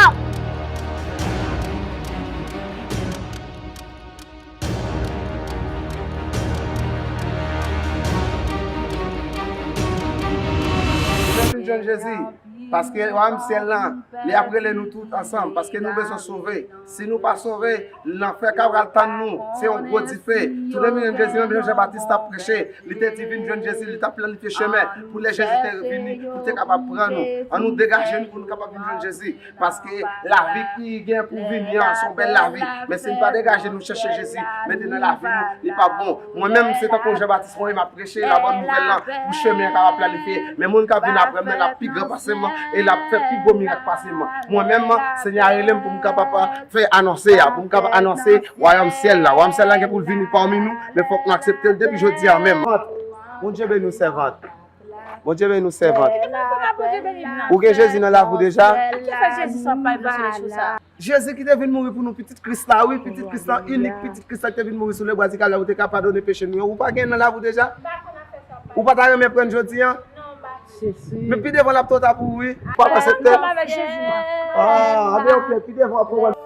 Ou vin jwenn Jezi, paske wayòm syèl lan, li ap rele nou tout ansanm, paske nou bezwen sove. Si nou pa sove, lanfè ka pral tann nou, se yon gwo dife. Tou depi nou jwenn Jezi, menm jan Jan Batis t ap preche, li te di vin jwenn Jezi, li t ap planifye chemen pou lè Jezi te vini, pou te kapab pran nou. An nou degaje nou pou nou kapab vin jwenn Jezi. Paske lavi ki gen pou vini an, se yon bèl lavi. Men si n pa degaje nou chèche Jezi, mete nan lavi nou, li p ap bon. Mwen menm, se tankou Jan Batis mwen ye, m ap preche labòn nouvèl lan pou chemen an kapab planifye. Men moun k ap vin apre m nan, l ap pi gran pase m, e l ap fè pi gwo mirak pase m. Mwen menm, Senyè a rele m pou m kapab fè anonse a, pou m kapab anonse wayòm syèl la. Wayòm syèl la gen pou l vini pami nou, men fòk nou aksepte l depi jodi a menm. Bondye beni w, sèvant. Bondye beni w, sèvant. Ou gen Jezi nan lavi w deja? Ki fè Jezi sa pa yon solution sa? Jezi ki te vin mouri pou nou, pitit Kris la, wi, pitit Kris la, inik pitit Kris la ki te vin mouri sou lebwa di kalvè pou te ka padone peche nou yo. Ou pa gen nan lavi w deja? Ou pa ta renmen pran jodi an? Men pi devan l ap twò ta pou ou, wi. Ou pa aksepte? Ah, anben, ok, pi devan w ap konprann.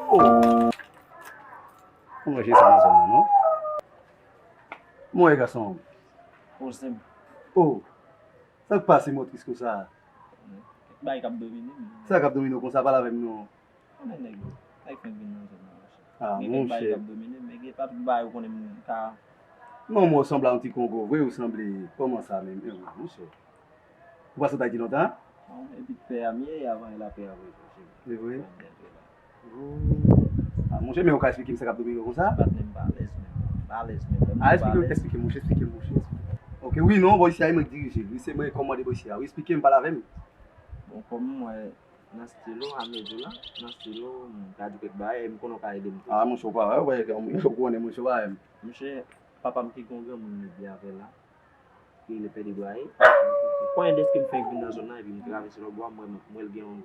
Oh! Ou manje sa nan zòn nan, non? Mwen, gason. Oh, sèm. Oh! Sa k pase, motris konsa? Kèk bagay k ap domine m. Sa k ap domine w konsa? Pale avè m, non. Konnen nèg yo. Nèg fenk vin nan zòn nan, monchè. Ah, monchè. Gen kèk bagay k ap domine m, men gen pa tout bagay ou konnen m ka. Non, mwen, w sanble a yon ti Kongo vre, ou sanble. Kòman sa menm? Eh, monchè. Ou pase w t Ayiti lontan? Bon, epi pè a m ye, avan e lapè a vre, monchè. Se vre? Oh. Ah, monchè, men ou ka eksplike m sa k ap domine w konsa? Patnè m pa alèz menm. Pa alèz menm. Ah, eksplike m, eksplike m, monchè, eksplike m, monchè, eksplike m. Ok, wi, non, bò isi a, e mwen k dirije l. Wi, se mwen k kòmande bò isi a. Wi, eksplike m, pale avè m. Bon, kòm mwen nan estilo, a mezon la, nan estilo, m ka di kèk bagay, e m konnen w ka ede m tou. Ah, monchè, ou pa wè, ou konnen, monchè, ou pa wè m. Monchè, papa m ki gen yon granmoun li byen avè l la. Ki rele Pè Debwaye. Konyen deske m fenk vin nan zòn nan, epi m travèse lòtbò a, m wè, m wè l gen yon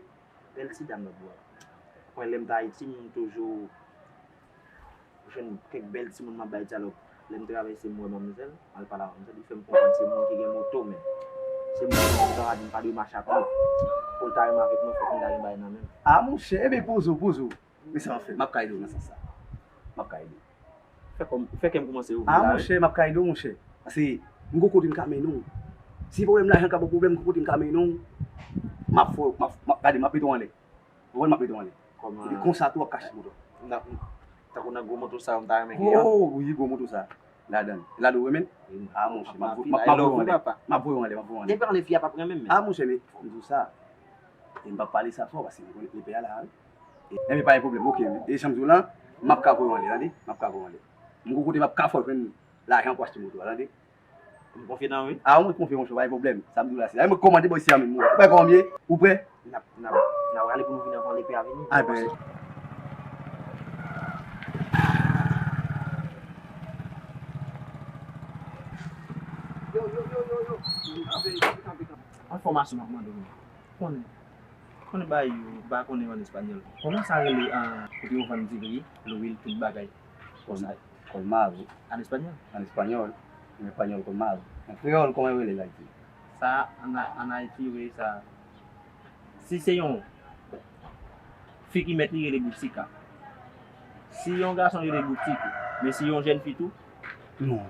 bèl ti dam lòtbò a. Konyen lè m t Ayiti, m toujou jwenn kèk bèl timoun m ap bay dyalòg. Lè m travèse, m wè manmzèl, m al pale a manmzèl, li fè m konprann se moun ki gen moto menm. Se moun ki gen moto, sa vle di m pa dwe mache ak lòt. Pou l ta renmen avèk mwen, fòk m ta gen bagay nan men m. Ah, monchè, ebyen poze w, poze w. Men sa m ap fè, m ap ka ede w nan sans sa. M ap ka ede w. Fè kòm, fè kè m kòmanse ouvri la, wi. Ah, monchè, m ap ka ede w, monchè. Paske m gon kote m ka mennen w. Si pwoblèm lajan ka ba w pwoblèm, m gon kote m ka mennen w. M ap fè w, m ap, m ap, gade, m ap mete w anlè. Ou konprann, m ap mete w anlè. Kòman? E konsa tou w ap ka achte moto. Nan, tankou nan gwo moto sa yo m ta renmen gen an. Oh, wi, gwo moto sa. Ladan. Ladan ou renmen? Wi, m ap, ah, monchè, m ap, m ap, m ap voye w anlè. M ap voye w anlè, m ap voye w anlè. Depi anlè fi a p ap renmen m, men. Ah, monchè, men, fò m di w sa. E m p ap pale sa fò, paske m konnen lepè a la, wi. Enben, pa gen pwoblèm, ok. E jan m di w lan, m ap ka voye w anlè, tande? M ap ka voye w anlè. M gon kote m ap ka fè w jwenn lajan pou achte moto a, tande? M konfye nan ou, wi. Ah, mwen konfye, monchè, pa gen pwoblèm. Sa m di w la, se la. E mwen kòmande bò isi a menm, ou wè kòman m ye? Ou prè? N ap, n ap, n ap rale pou nou vini anvan lepè a vini. Ah, ben. Yo, yo, yo, yo, yo. Kanpe, kanpe, kanpe, kanpe. Enfòmasyon m ap mande w. Konnen. Konnen bagay yo, m pa konnen yo an espanyòl. Kòman sa rele, ah, kote yo vann divri, lwil, tout bagay? Konsa. Colmado. An espanyòl? An espanyòl. An espanyòl, colmado. An kreyòl, kòman yo rele l Ayiti? Sa, an, an Ayiti, yo rele sa. Si se yon fi ki mèt li, rele boutika. Si yon gason, rele boutik. Men si yon jèn fi tou? Non.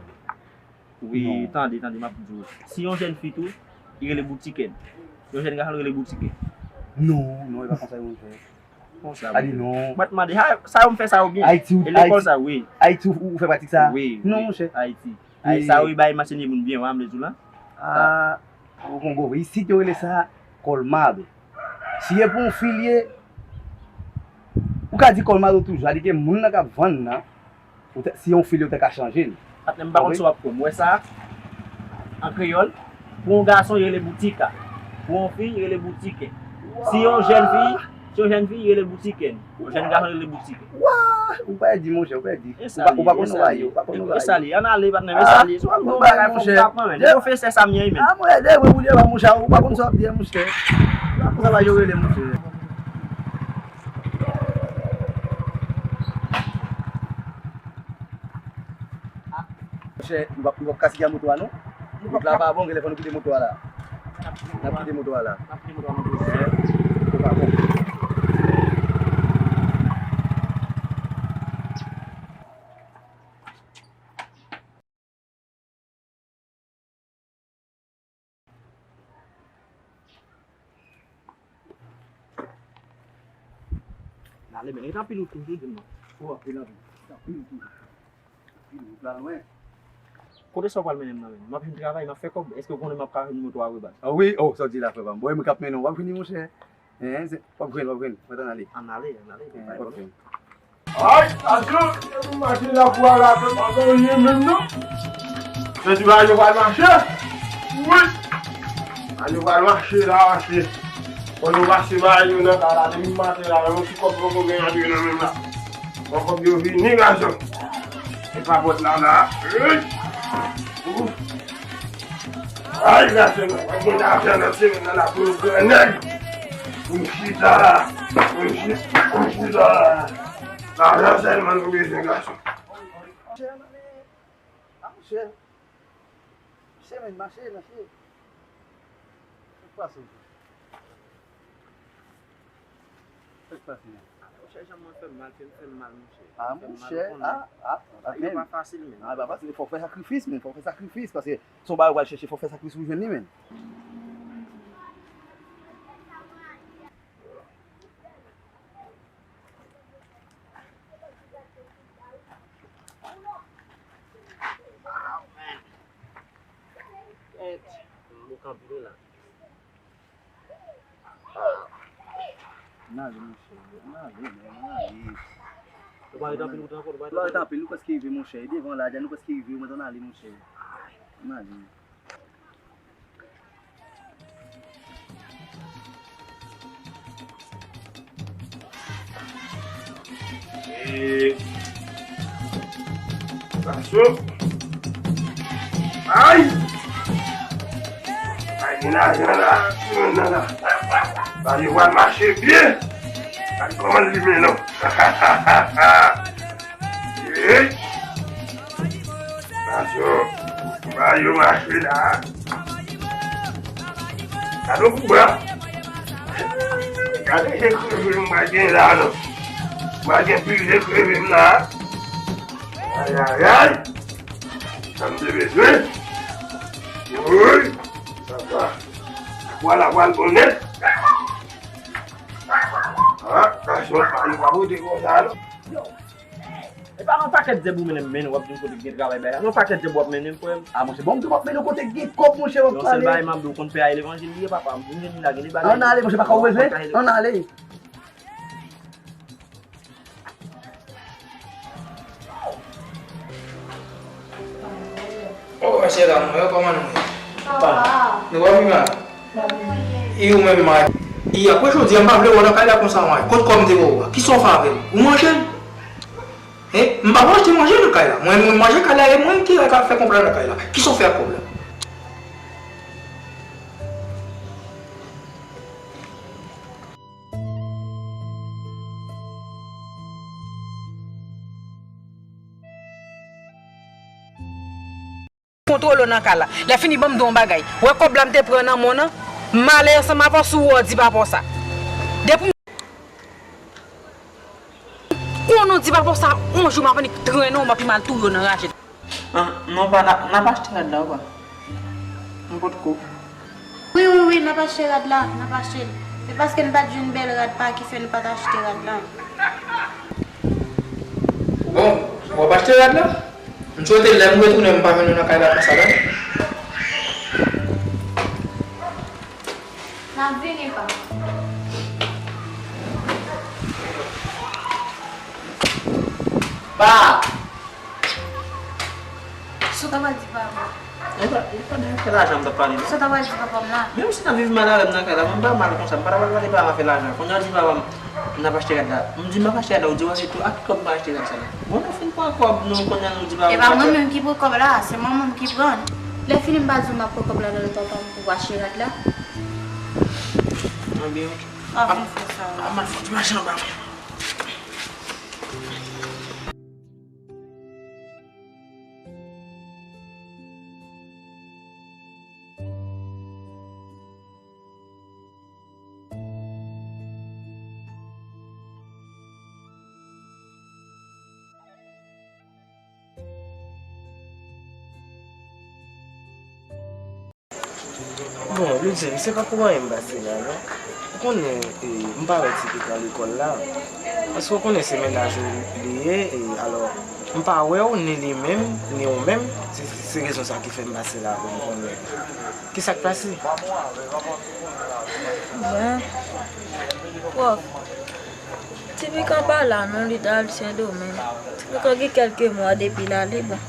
Wi, tande, tande, m ap di w. Si yon jèn fi tou, li rele boutikèn. Yon jèn gason, li rele boutikè. Non, non, e pa konsa yo fè. Konsa, wi. A di non. Mwen t mande, ha, sa yo m fè sa yo byen. Ayiti, e lekòl sa, wi. Ayiti, ou, ou fè pratik sa? Wi, wi, non, monchè. Ayiti. Ay, sa yo, e bay m anseye moun byen, wi, m vle di w la. Ah, ou Kongo, isit yo rele sa colmado. Si e pou yon fi l ye, Sa di kòl malo toujou, sa di ke moun nan k ap vann nan, ou te, si yon fi l, ou te ka chanje l. Patnè m, m pa konn si w ap kwè m. Ou wè sa? An kreyòl, pou yon gason, yo rele boutika. Pou yon fi, yo rele boutiken. Si yon jèn fi, si yon jèn fi, yo rele boutikèn. Yon jèn gason, yo rele boutikèn. Wa! Ou pa di, monchè, ou pa di. Ou pa, ou pa konn rayi, ou pa konn rayi. E sa li, ann ale, patnè m, e sa li. Se yon bon bagay, fò m t aprann, men. Pwofesè sa m ye, men. Ah, mwen, de, mwen, ou pa konn sa w ap di, monchè. Ou pa konn sa w ap di, monchè. Monchè, nou p ap, nou p ap kasiga moto a, non? Wout la pa bon, genlè fò nou kite moto a la. N ap kite moto a la. N ap kite moto a, non. Wout la pa bon. N ale, men, e tanpri nou toujou di m non. O, anpil, anpil. Tanpri nou toujou. Anpil, wout la lwen. Kote sa w pral mennen m nan, men? M ap jwenn travay, m ap fè kòb. Èske w konnen m ap ka jwenn moto a rebaz? Ah wi, oh, sa w di la, frè pa m. Bon, e mwen k ap mennen w. W ap vini, monchè. Hein, se, w ap jwenn, w ap jwenn. Mwen t ann ale. Ann ale, ann ale. Hein, w ap jwenn. Ay, atann, epi machin la pou al atè, pa konn ye menm non. Jodi a yo pral mache. Wi. A yo pral mache la, mache. Kon nou pase bay yo nan kay la, depi maten la, menm yon ti kòb poko gen antre nan men m la. Bon, kòb yo vini, gason. E pa pòt la, la. Ey. Ouf. Ay, gason, mwen pa gen lajan nan semèn nan la pou yon gran nèg. Pou m chita la. Pou m chi-, pou m chita la. Lajan sèlman nou bezwen, gason. Monchè, ann ale. Ah, monchè. Mache, men, mache, mache. Sa k pase? Sa k pase, non? Monchè, janm ap fè m mal, fè m fè m mal, monchè. Ah, monchè, ah, ah, ah, men. Sa yo pa fasil, men. Ah, pa fasil, fò w fè sakrifis, men, fò w fè sakrifis, paske se yon bagay ou pral chèche, fò w fè sakrifis pou w jwenn li, men. Kèt, m bouke anpil la. Ann ale, monchè, ann ale, men, ann ale. Ou pa ret anpil wout ankò, ou pa ret anpil. Ou pa ret anpil, nou prèske rive, monchè. E devan la, deja nou prèske rive, mwen ann ale, monchè. Ann ale. E, gason. Ay! Ay, gen lajan la, gen lajan la. Bagay yo pral mache byen. Gad kòman l limen non. Ey! Gason, bagay yo mache la. Gade yon kou bra. Gade je kreve m pa gen la non. M pa gen pil je kreve m la. Ay, ay, ay. Sa m te bezwen. Woy. Sa va. Vwala, vwal bon nèt. Ah, gason, pa, yo pa pote konsa non. Yo. E pa yon pakèt zèb ou mennen m, men w ap di m kote k gen travay bay la. Yon pakèt zèb w ap mennen m, frè m. Ah, monchè, bon, m tou w ap mennen w kote k gen kòb, monchè, w ap pale. Yon sèl bagay m ap di w, konn pè a levanjil li ye, papa m. Ou jwenn li la, gen de bagay. Ann ale, monchè, pa ka ou bezwen. Ann ale. Oh, mesye dam, mwen, kòman nou ye? Sa va. Nou va byen la? E ou menm, May? E apre jodi a, m pa vle wè w nan kay la konsa, May. Kot kòm te wè w a? Kisa w fè avè l? Ou manje l? Hein? M pa manje, manje nan kay la. Mwen, mwen manje kay la, e mwen ki ka fè konprann nan kay la. Kisa w fè ak kòb la? Kontwole w nan kay la. Lè fini, ban m di w yon bagay. Wè kòb la m te pran nan men w nan, m ale ansanm avè w, si w wè w di papa w sa. Depi m konnen w di papa w sa, yon jou m ap annik trennen w, m ap pi mal touye w nan raje. Ah, non, pa, n ap, n ap achte rad la, ou pa? M potko. Wi, wi, wi, n ap achte rad la, n ap achte l. Se paske n pa t jwenn bèl rad pa ki fè n pa t achte rad la. Bon, w ap achte rad la? M swete lè m retounen, m pa jwenn nou nan kay la konsa, tande? N ap vini, pa. Ah! Sa w ta pral di papa m? E pa, e pa de afè lajan m t ap pale, non. Sa w ta pral di papa m la? Menm si n ap viv mal avè m nan kay la, mwen m pa mal konsa. M pa ta pral pale papa m afè lajan. Kounye a w di papa m, n ap achte rad la. M di m ap achte rad la, ou di w achte tou, ak ki kòb m pral achte rad sa la? Bon, nou fin pran kòb, nou kounye a nou di papa m. E pa mwen menm ki pran kòb la, se manman m ki pran. Lè fini m pa di w m ap pran kòb la nan men papa m pou achte rad la. Anben, ok. Ah, vin fè sa. Ah, m al fè ti mache anba, frè. Bon, Ludivine, se pa pou anyen m pase la, non. Ou konnen, e, m pa wè Ti Pik nan lekòl la. Paske ou konnen se mennaj ou li ye, e alò, m pa wè w, ni li menm, ni ou menm. Se, se rezon sa ki fè m pase la pou m konnen. Kisa k pase? Bon, pwòf, Ti Pikan pa la non, li t al Sendomeng. Ti Pikan gen kèlke mwa depi l ale, bon.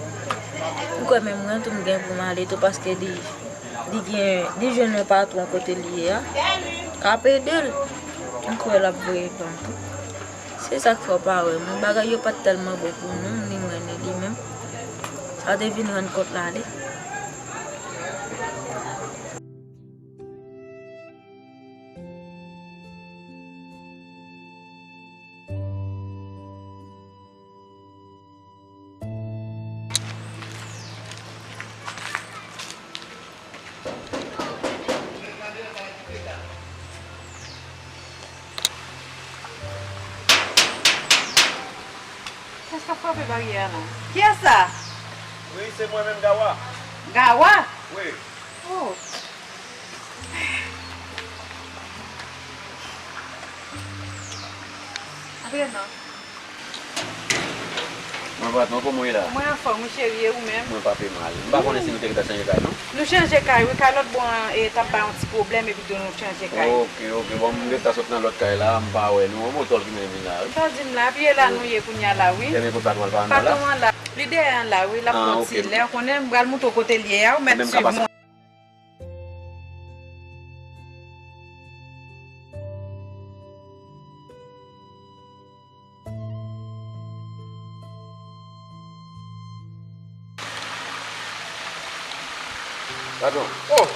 M kwè menm mwen tou m gen pou m ale tou paske li, li gen, li jwenn yon patwon kote l ye a k ap ede l. M kwè l ap voye ban m tou. Se sa k fè w pa wè m wi. Bagay yo pa t tèlman bon pou nou, ni mwen ni li menm. Sa te vin rann kont l ale. Kiyès k ap frape baryè a la? Kiyès sa? Wi, se mwen menm, Gawa. Gawa? Wi. Oh. Antre non. Mwen patwon, kòman w ye la? Mwen anfòm wi cheri, e ou menm? Mwen pa pi mal. M pa konnen si nou te gentan chanje kay non. Nou chanje kay wi, kay lòt bò an, e, t ap bay yon ti pwoblèm epi tou nou chanje kay. Ok, ok. Bon, m gentan sot nan lòt kay la, m pa wè nou. Yon motò ki mennen m vin la wi. Sa w di m la, epi e la nou ye kounye a la wi. Ebyen konsa nou al pa ann la? Patwon an la. Li dèyè an la wi, l ap pran ti lè. Ou konnen m pral montre w kote l ye a, ou mèt swiv mwen. Patwon. Oh,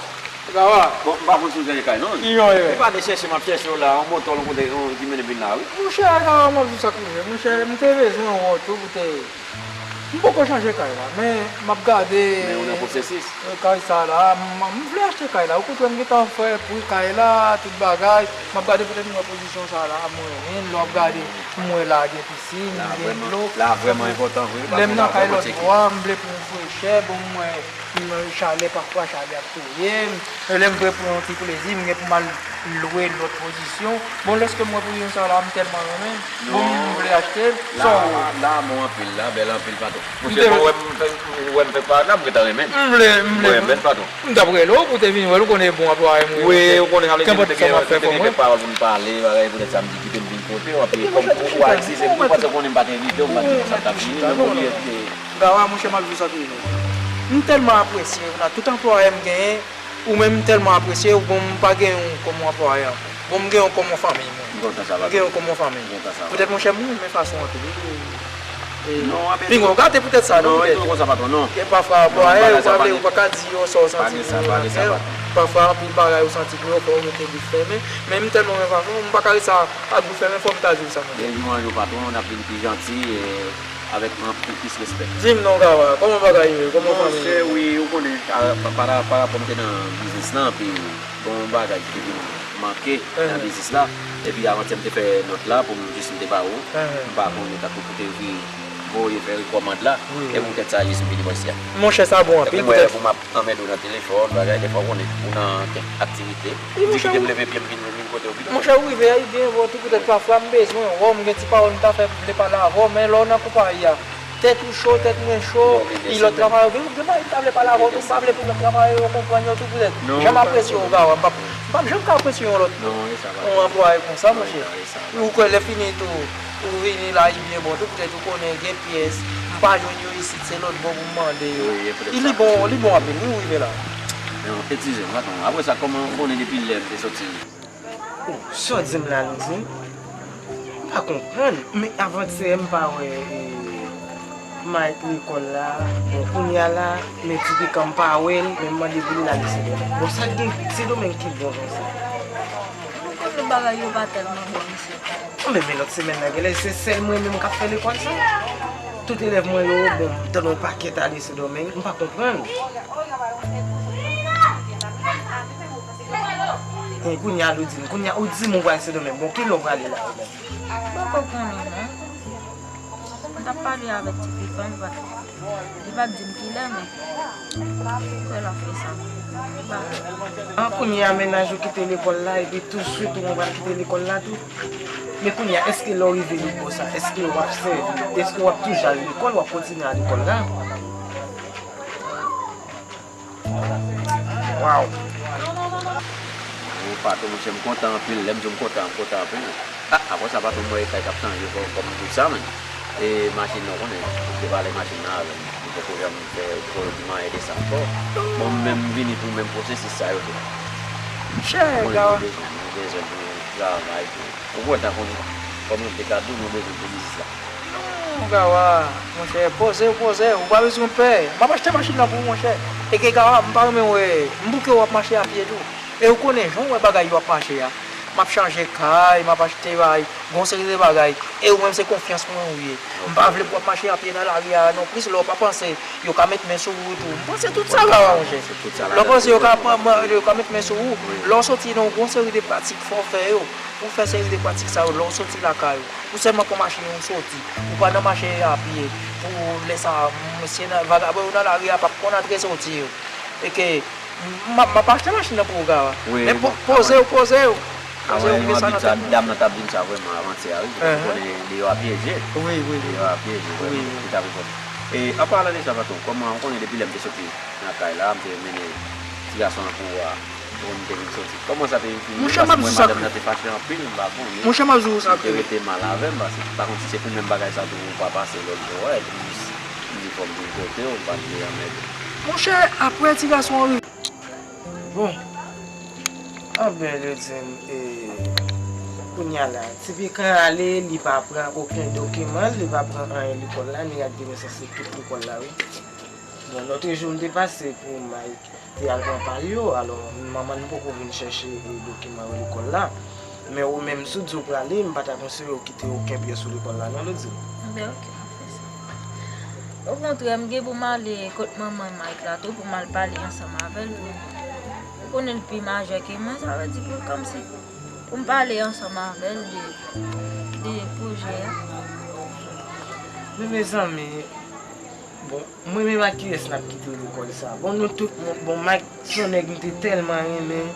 Gawa. Bon, m pa konn si w chanje kay non. Ki jan w ye? Li pa de chèche m ap chèche w la, yon motò nou kote yon ki mennen vin la wi. Monchè, Gawa, m ap di w sa k rive. Monchè, m te bezwen wè w tou pou te M poko chanje kay la, men m ap gade. Men ou nan pwosesis? Kay sa la, m, m vle achte kay la. Ou konprann, m gentan fè pri kay la, tout bagay. M ap gade poutèt m wè pozisyon sa la, mwen renmen l. Lè w ap gade, m wè la gen pisin, gen dlo. La vrèman enpòtan vre. Lè m nan kay lòt bò a, m vle pran frechè, bon, m wè, m, chalè, pafwa chalè ap touye m. Lè m vle pran yon ti plezi, m gen pou m al lwe lòt pozisyon. Bon, lèske m wè pozisyon sa la, m tèlman renmen. Bon, m vle achte l. Sa w wè? La, la bon anpil, la bèl anpil, patwon. Monchè, bon, wè m fè, wè m fè parad la, m gentan renmen. M vle, m vle. Mwen renmen l, patwon. M t ap rele w pou te vin wè l, ou konnen bon anplwaye m wi. Wi, ou konnen sa vle di nou te gen, nou te gen kèk pawòl pou n pale, bagay, poutèt sa m di kite m vin kote w, epi kòm ou, ou al eskize m tou, paske ou konnen m pa t envite w, m pa t di konsa m t ap vini, men bon, li, li, Gawa, monchè, m ap di w sa k rive. M tèlman apresye w la, tout anplwaye m genyen, ou menm m tèlman apresye w, bon, m pa genyen w kòm yon anplwaye ankò. Bon, m genyen w kòm yon fanmi, mwen. M kontan sa, patwon. M genyen w kòm yon fanmi. M kontan sa, patwon. Poutèt, monchè, m renmen fason w anpil, wi. E, non, pinga w gate poutèt sa, non, poutèt. Non, e tou konsa, patwon, non. Pafwa, anplwaye, ou pa vle, ou pa ka di yo sa w santi pou yo nan kè w. Pafwa, anpil bagay ou santi pou yo, fò w rete bouch fèmen. Men m tèlman renmen fason w, m pa ka ret sa ak bouch fèmen, fò m ta di w sa, monchè. Gen yon jou, patwon, n ap vin pi janti, e, avèk anpil plis respè. Di m non, Gawa, kòman bagay yo ye? Kòman fanmi yo? Monchè, wi, ou konnen, a, pa, pa, parapò m te nan biznis lan, epi gon bagay ki te vin manke nan biznis la. Epi avantyè m te fè nòt la pou m jis m te ba ou. M pa konnen tankou pou te vin voye fè rekòmand la. E poutèt sa jis m vini bò isi a. Monchè, sa bon anpil, poutèt. Tankou m wè pou m ap anmède w nan telefòn, bagay, dèfwa ou konnen, ou nan kèk aktivite. Wi, monchè, m leve pye m vin, vin kote w pito. Monchè, ou rive a, li byen bon tou, poutèt pafwa m bezwen wè w, m gen ti pawòl m ta fè, m vle pale avè w, men lè w nan konpayi a, tèt ou cho, tèt mwen cho, e lòt travayè yo, gen, gen bagay m ta vle pale avè w tou, m pa vle pou lòt travayè yo konprann yo tou, poutèt jan m apresye w, Gawa, m p ap, M p ap janm ka apresye yon lòt, yon anplwaye konsa, monchè. Ou kwè lè fini tou, ou vini la, li byen bon tou, poutèt ou konnen gen pyès, m pa jwenn yo isit, se lòt bò pou m mande yo. Li bon, li bon anpil, wi, ou rive la. Non, eskize m, patwon. Apre sa, kòman ou konnen depi lè m te soti? Oh, sa w di m la, Ludine? M pa konprann. Men avantyè m pa wè Mike lekòl la. Bon, kounye a la, men ti pikan m pa wè l, men m mande pou li l ale Sendomeng. Bon, sa k gen Sendomeng ki bon konsa? Mwen konn lòt bagay yo pa tèlman bon isit. Anben, men lòt semèn nan, genlè se sèl mwen menm k ap fè lekòl sa. Tout elèv mwen yo, bon, m tande yon pakèt ale Sendomeng, m pa konprann. Bon, kounye a Ludine, kounye a ou di m ou pral Sendomeng, bon, kilè w prale la ou menm? M poko konnen non. M t ap pale avèk ti pikan, li pa t di m kilè, men kwè l ap fè sa. Li pa. An, kounye a mennaj ou kite lekòl la, epi touswit ou pral kite lekòl la tou? Men kounye a, èske lè w rive nan bò sa, èske w ap sèvi, èske w ap toujou al lekòl, w ap kontinye al lekòl la? Waw. Ou patwon, monchè, m kontan anpil. Lè m di w m kontan, m kontan anpil. Ah, apre sa, patwon, m wè e kay k ap chanje kò, kòm m di w sa, men. E machin nan, ou konnen, ou te pale machin nan avè m. M poko janm fè pwoblèm de sa ankò. Bon, m menm, m vini pou menm pwosesis sa yo tou. Monchè, Gawa. Nou bezwen, nou bezwen pou travay, pou Ou kontan konnen, kòm yo te ka di w, nou bezwen pou biznis la. Non, Gawa, monchè, poze w, poze w, ou pa bezwen pè. M ap achte machin nan pou ou, monchè. E ke Gawa, m pa renmen wè, m bouke w ap mache a pye tou. E ou konnen, jan w wè bagay yo ap mache a. M ap chanje kay, m ap achte bay, gon seri de bagay. E ou menm se konfyans mwen ou ye. M pa vle pou w ap mache a pye nan lari a nonplis, lè w pa panse, yo ka met men sou ou tou. M panse tout sa Gawa, monchè. Lè w panse yo ka, yo ka met men sou ou, lè w soti nan yon gon seri de pratik fò w fè yo. Pou fè seri de pratik sa yo, lè w soti lakay ou, ou sèlman pran machin ou soti, ou pa nan mache a pye, pou lè sa, mesye nan, vagabon yo nan lari a p ap konn antre soti yo. E ke, m ap, m ap achte machin nan pou ou, Gawa. Men poze w, poze w. Poze w, mete sa nan tèt ou. Dam nan t ap di m sa vrèman avantyè a, wi. Ou konnen, li yo ap pyeje. Wi, wi, wi. Li yo ap pyeje, vrèman. Li t ap reponn. E, an palan de sa, patwon, kòman, ou konnen depi lè m te soti nan kay la, m te mennen ti gason an pou ou a. Bon, m te vin soti. Kòman sa te vin fini? Monchè, m ap di w sa. Paske mwen, madanm nan te fache anpil, m pa konnen. Monchè, m ap di w sa. Li te rete mal avè m, paske m pa konn si se pou menm bagay sa tou ou pa pase lòt bò a, epi m di fò m vin kote w, m pa t vle anmède. Monchè, apre ti gason an rive. Bon. Anben, yo di m, e, kounye a la, ti pikan ale, li pa pran okenn dokiman, li pa pran anyen lekòl la, ni ak de nesans tout lekòl la, wi. Bon, lòt jou m te pase pou Mike. Te al pran pa l yo, alò manman l poko vin chèche dokiman yo lekòl la. Men ou menm, si w di w prale, m pa ta konseye w kite okenn pyès sou lekòl la non, Ludine. Anben oke, m ap fè sa. Okontrè, m gen pou m ale kot manman Mike la tou, pou m al pale ansanm avè l tou. Ou konnen l pi majè ke mwen, sa vle di pou l kòmsi pou m pale ansanm avè l de, de pwojè a. Men mezanmi, bon, Mwen menm ak kiyès n ap kite lekòl sa? Bon, nou tout, bon, Mike se yon nèg m te tèlman renmen,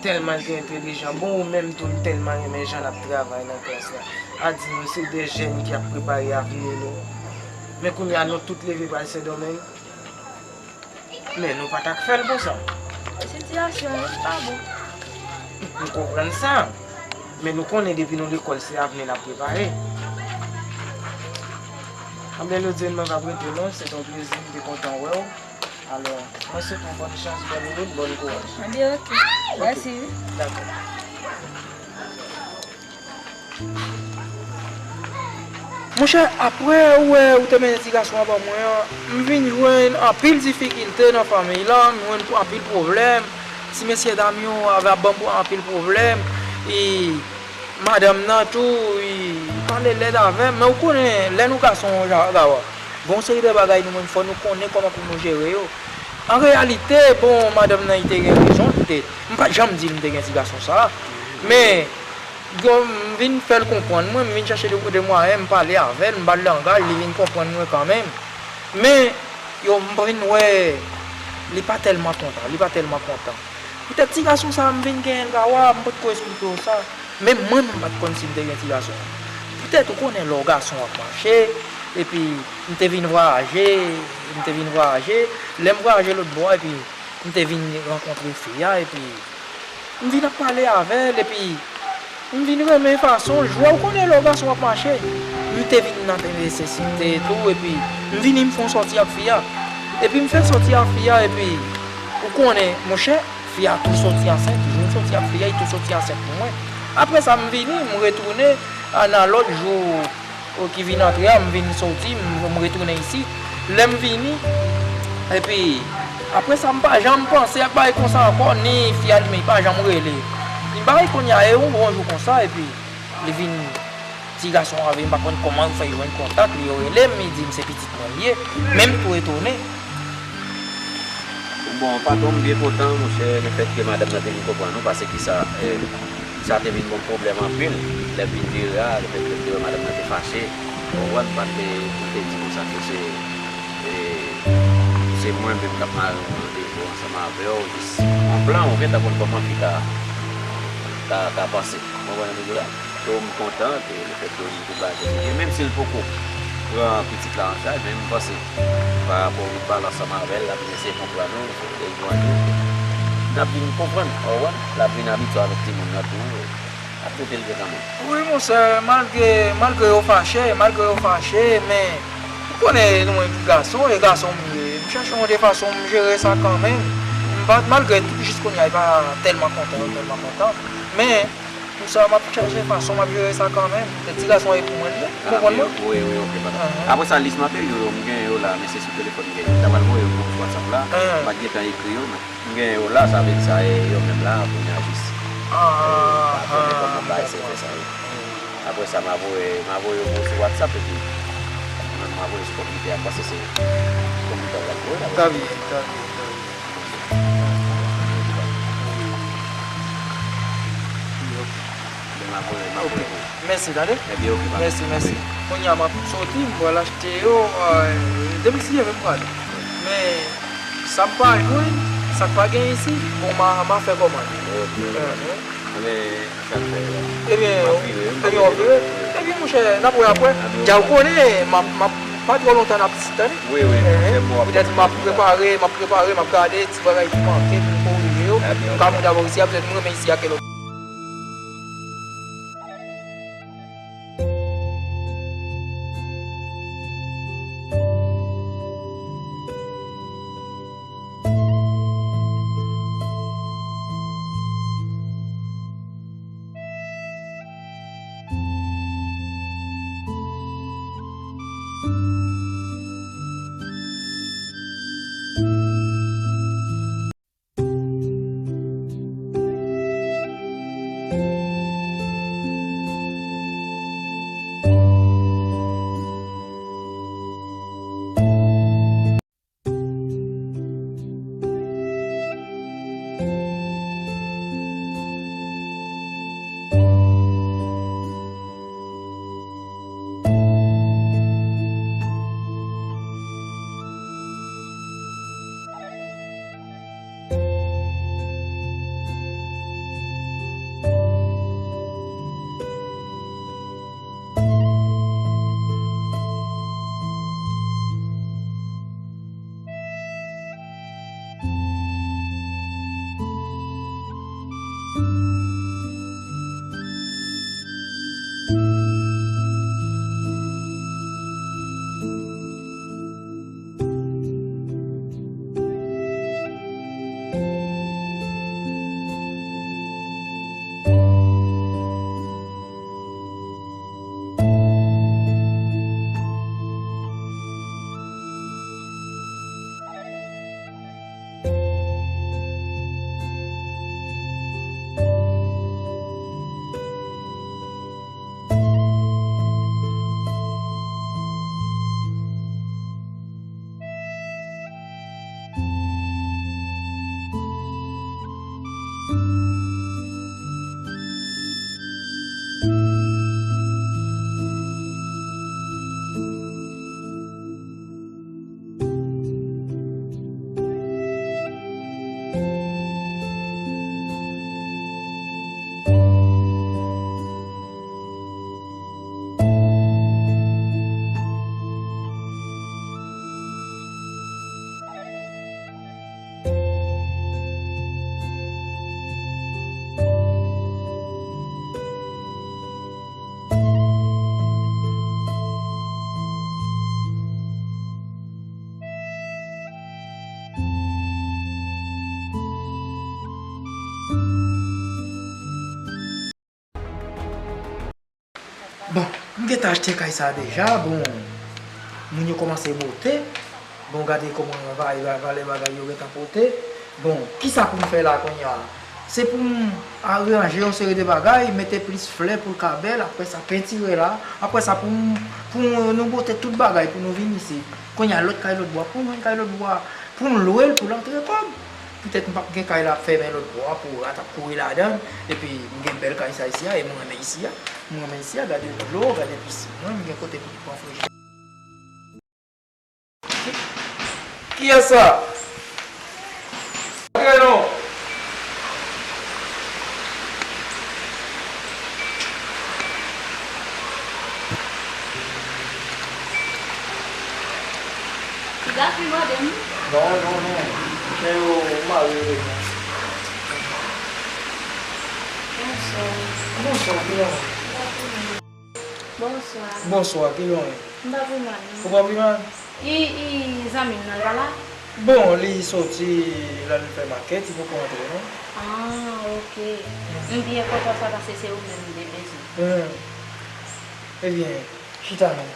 tèlman l te entèlijan. Bon, ou menm tou, m tèlman renmen jan n ap travay nan klas la. A di nou, se de jèn ki ap prepare avni nou. Men kounye a, nou tout leve pral Sendomeng. Men nou pa t ak fè l konsa. Sitiyasyon an pa bon. M konprann sa. Men nou konnen depi nou lekòl se avni n ap prepare. Anben Lodine, mwen p ap rete non, se t on plezi, m te kontan wè w. Alò, mwen swete w bòn chans, bòn wout, bòn kouraj. Anben oke. Mèsi wi. Dakò. Monchè, apre ou wè ou te mennen ti gason an ban mwen an, m vin jwenn anpil difikilte nan fanmiy lan, m jwenn anpil pwoblèm. Ti mesye dam yo ap ban m anpil pwoblèm. E madanm nan tou, li pale lèd avè m. Men ou konnen, lè nou gason, Gawa, gen yon seri de bagay nou menm fò nou konnen kòman pou nou jere yo. An reyalite, bon, madanm nan li te gen rezon, li te, m pa t janm di l m te gen ti gason sa a. Men, Yo, m vin fè l konprann mwen, m vin chèche de kote mwayen, m pale avè l, m ba l langaj, li vin konprann mwen kanmenm. Men, yo, m vin wè, li pa tèlman kontan, li pa tèlman kontan. Poutèt ti gason sa a, m vin genyen l Gawa, m potko esplike w sa. Menm mwen, m pa t konn si m te gen ti gason. Poutèt ou konnen lè w gason w ap mache, epi m te vin vwayaje, m te vin vwayaje, lè m vwayaje lòtbò a, epi m te vin rankontre fi a, epi M vin ap pale avè l, epi m vin renmen fason l jwe. Ou konnen lè yon gason ap mache, m te vin nan nesesite tou, epi m vini m fè yon sòti ak fi a. Epi m fè sòti ak fi a, epi ou konnen, monchè, fi a tou sòti ansent, jou m sòti ak fi a, li tou sòti ansent pou mwen. Apre sa, m vini, m retounen, a, nan lòt jou, o, ki vin antre a, m vin sòti, m, m retounen isit. Lè m vini, epi apre sa, m pa janm panse ak bagay konsa ankò, ni fi a li menm, li pa janm rele. Li bay kounye a, e yon bon jou konsa, epi li vin, ti gason an vin, m pa konn kòman yo fè jwenn kontak li, yo rele m, li di m se pitit mwen li ye. Men m tou etone. Bon, patwon, m byen kontan, monchè, lefètke madanm nan te vin konprann ou, paske sa, eh, sa te vin bon pwoblèm anpil. Lè m vin vire a, lefètke m te wè madanm nan te fache, ou konprann, m pa t vle pou te di konsa ke se, eh, se mwen menm k ap mare yon randevou ansanm avè w, jis yon plan, ou gentan konn kòman fi ka, ka, ka panse. Ou konprann sa m vle di w la? So, m kontan ke lefètke ou vin kouraje li, menm si l poko pran pitit la an chaj, men m panse, pa rapò ou vin pale ansanm avè l, l ap vin eseye konprann ou, e jwenn ou, n ap vin konprann, ou konprann? L ap vin abitye avèk timoun nan tou, l ap trete l byen kanmenm. Wi, monchè, malgre, malgre yo fache, malgre yo fache, men ou konnen nou menm ki gason, e gason m ye, m chèche yon de fason m jere sa kanmenm. M pa, malgre tout, jis kounye a, li pa tèlman kontan, tèlman kontan. Men, Konsa, m ap chache fason, m ap jere sa kanmenm. Ti gason e pou mwen, li ye. Ou konprann mwen? Wi, wi, ok, papa. Apre sa, lis materyal yo, m gen yo la, men se sou telefòn m gen yo. M ta pral voye yo pou sou WhatsApp la. M pa t gentan ekri yo, men m gen yo la, sa vle di sa, e yo menm la, kounye a jis. E, pa konnen kòman bagay se fè sa ye. Apre sa, m a voye, m a voye yo pou sou WhatsApp, epi mwen, m a voye sou konpitè a, m panse se konpitè a w ap voye la. Ta byen, ta byen, ta byen. Ok. Mèsi, tande. Mèsi, mèsi. Kounye a, m ap soti, m pral achte yo. Depi si Dye vle, m prale. Men, sa m pa jwenn, sa k pa gen isi, bon, m a, m a fè kòmande. Ebyen, ebyen, w ap vire. Ebyen, monchè, n ap wè apre. Dja ou konnen, m ap, m ap, pa twò lontan n ap isit, tande. Wi, wi, monchè, m wè w ap kontinye. Poutèt m ap prepare, m ap prepare, m ap gade ti bagay ki manke pou m korije yo. M ka monte avè w isi a, poutèt m renmen isi a, kèlòt. Bon, m gentan achte kay sa deja, bon, moun yo kòmanse monte. Bon, gade kòman va-, va-, valè bagay yo gentan pote. Bon, kisa pou m fè la kounye a? Se pou m aranje yon seri de bagay, mete plis flè pou l ka bèl, apre sa pentire la, apre sa pou m, pou nou monte tout bagay pou nou vin isit. Kounye a lòt kay lòt bò, pou m jwenn kay lòt bò, pou m lwe l, pou l antre kòb. Petèt m p ap gen kay la ap fèmen lòt bò a pou rat ap kouri ladan l, epi m gen bèl kay sa isi a, e mwen renmen isi a, mwen renmen isi a, gade dlo, gade pisin mwen, m gen kote pou m pran frech. Kiyès sa? Antre non. Piga pi mande m. Non, non, non. Chen yo mare yo deja. Bonswa. Bonswa, piga. Bonswa. Bonswa, ki jan w ye? M pa pi mal, non. Ou pa pi mal? E, e zanmi m nan, l pa la? Bon, li soti, l al fè makèt, li poko antre, non. Ah, ok. M byen kontan sa, paske se ou menm m te bezwen. Hmm. Ebyen, chita non.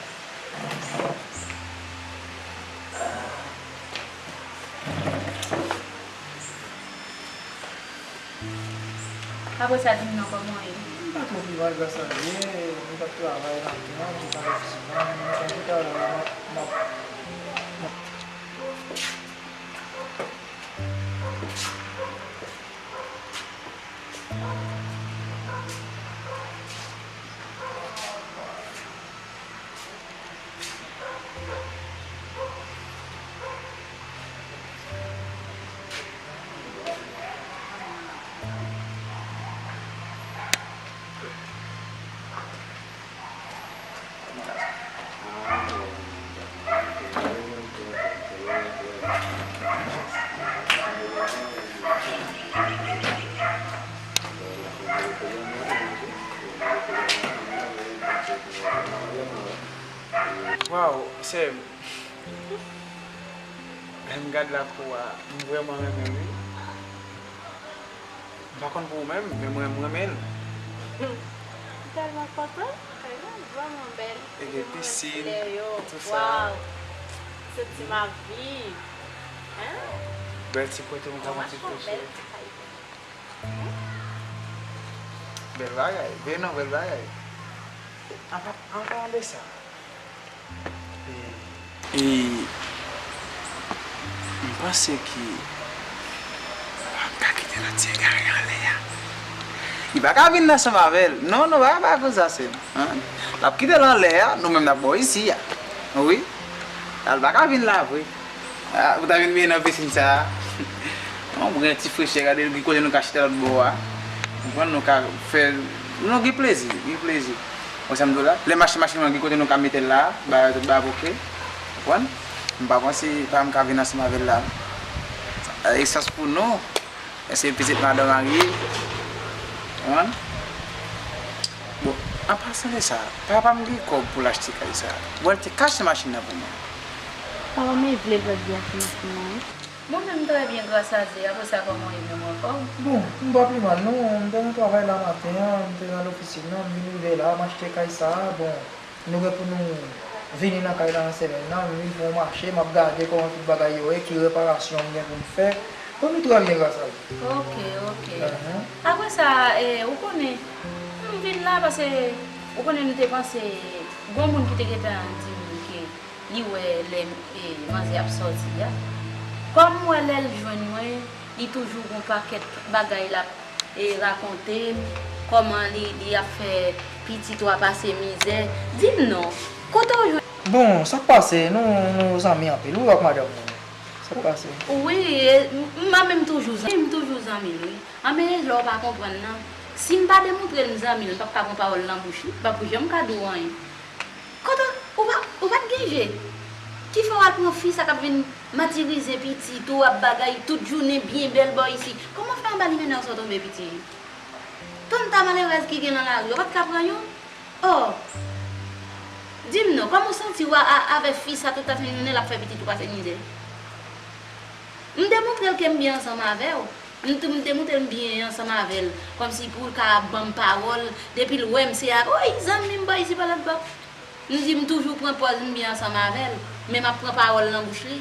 Apre sa, di m non, kòman w ye? M pa twò pi mal, gras a Dye, m t ap travay maten an, m te pral ofisin nan, men m sonje talè a, m ap, m ap, m ap. Waw, sè m. Lè m gad lakou a, m vrèman renmen l, wi. M pa konn pou ou menm, men mwen, m renmen l. M tèlman kontan. Kay la vrèman bèl. E gen pisin, tout sa. Waw. Santi m ap viv. Hein? Bèl ti kote, nou ka pran ti pwofite. Bèl ti kay. Bèl bagay. Veye non, bèl bagay. An pa, an palan de sa. E, e, m panse ke l ap ka kite lòt ti egare anlè a. Li pa ka vin ansanm avè l. Non, non, pa, pa konsa, sè m. Hein? L ap kite l anlè a, nou menm n ap bò isi a. Wi. L pa ka vin la vre. Ah, ou ta vin benyen nan pisin sa a. Non, pou gen ti frechè, gade, gen kote nou ka chita lòt bò a. Konprann, nou ka fè, nou gen plezi, gen plezi. Wè sa m di w la? Lè mache machin mwen, gen kote nou ka mete l la, ba yo tout ba boke. Konprann? M pa panse pa m ka vin ansanm avè l la. Esans pou nou. Èske pitit madan marye? Konprann? Bon, an pasan de sa, papa m gen kòb pou l achte kay sa. Bon, l te ka achte machin nan pou mwen. Papa m vle l pa t vle achte machin nan, wi. Mwen menm trè byen, gras a Dye. Apre sa, kòman w ye menm ankò? Bon, m pa pi mal non. M te nan travay la maten an, m te nan ofisin nan, m vin rive la, m achte kay sa a. Bon, nou gen pou nou vini nan kay la nan semèn nan, m vin fè yon mache, m ap gade kòman tout bagay yo ye, ki reparasyon m gen pou m fè. Bon, nou trè byen, gras a Dye. Ok, ok. Apre sa, e, ou konnen, m vin la paske ou konnen m te panse, gon moun ki te gentan di m ke li wè lè, e, manzè ap sòti a. Kòm m wè lè l jwenn mwen, li toujou gon pakèt bagay l ap, e, rakonte m, kòman li, li ap fè pitit ou a pase mizè. Di m non, kote w jwenn... Bon, sa k pase, nou, nou zanmi anpil, wi, ak madanm mwen. Sa k pase? Wi, e, m, m, mwen menm toujou zanmi, m toujou zanmi l, wi. Anben, lè w pa konprann nan, si m pa demontre l m zanmi l, m p ap ka pran pawòl nan bouch li, m p ap janm ka di w anyen. Kote, ou pa, ou pa t gen je? Ki fè w al pran fi sa k ap vin matirize pitit ou, ap bagay tout jounen byen bèl bò isi? Kòman fè anba limena w sa w tonbe, piti? Tanta malerèz ki gen nan lari, ou pa t ka pran youn? Oh! Di m non, kòman w santi w a, a, avè fi sa tout lasenn jounen l ap fè pitit ou pase mizè? M demontre l ke m byen ansanm avè w. M tou m te montre l m byen ansanm avè l, kòmsi pou l ka ban m pawòl, depi l wè m se avè, oy, zanmi m, bò isit, pa lòtbò. M di m toujou pran pòz m byen ansanm avè l, men m ap pran pawòl nan bouch li.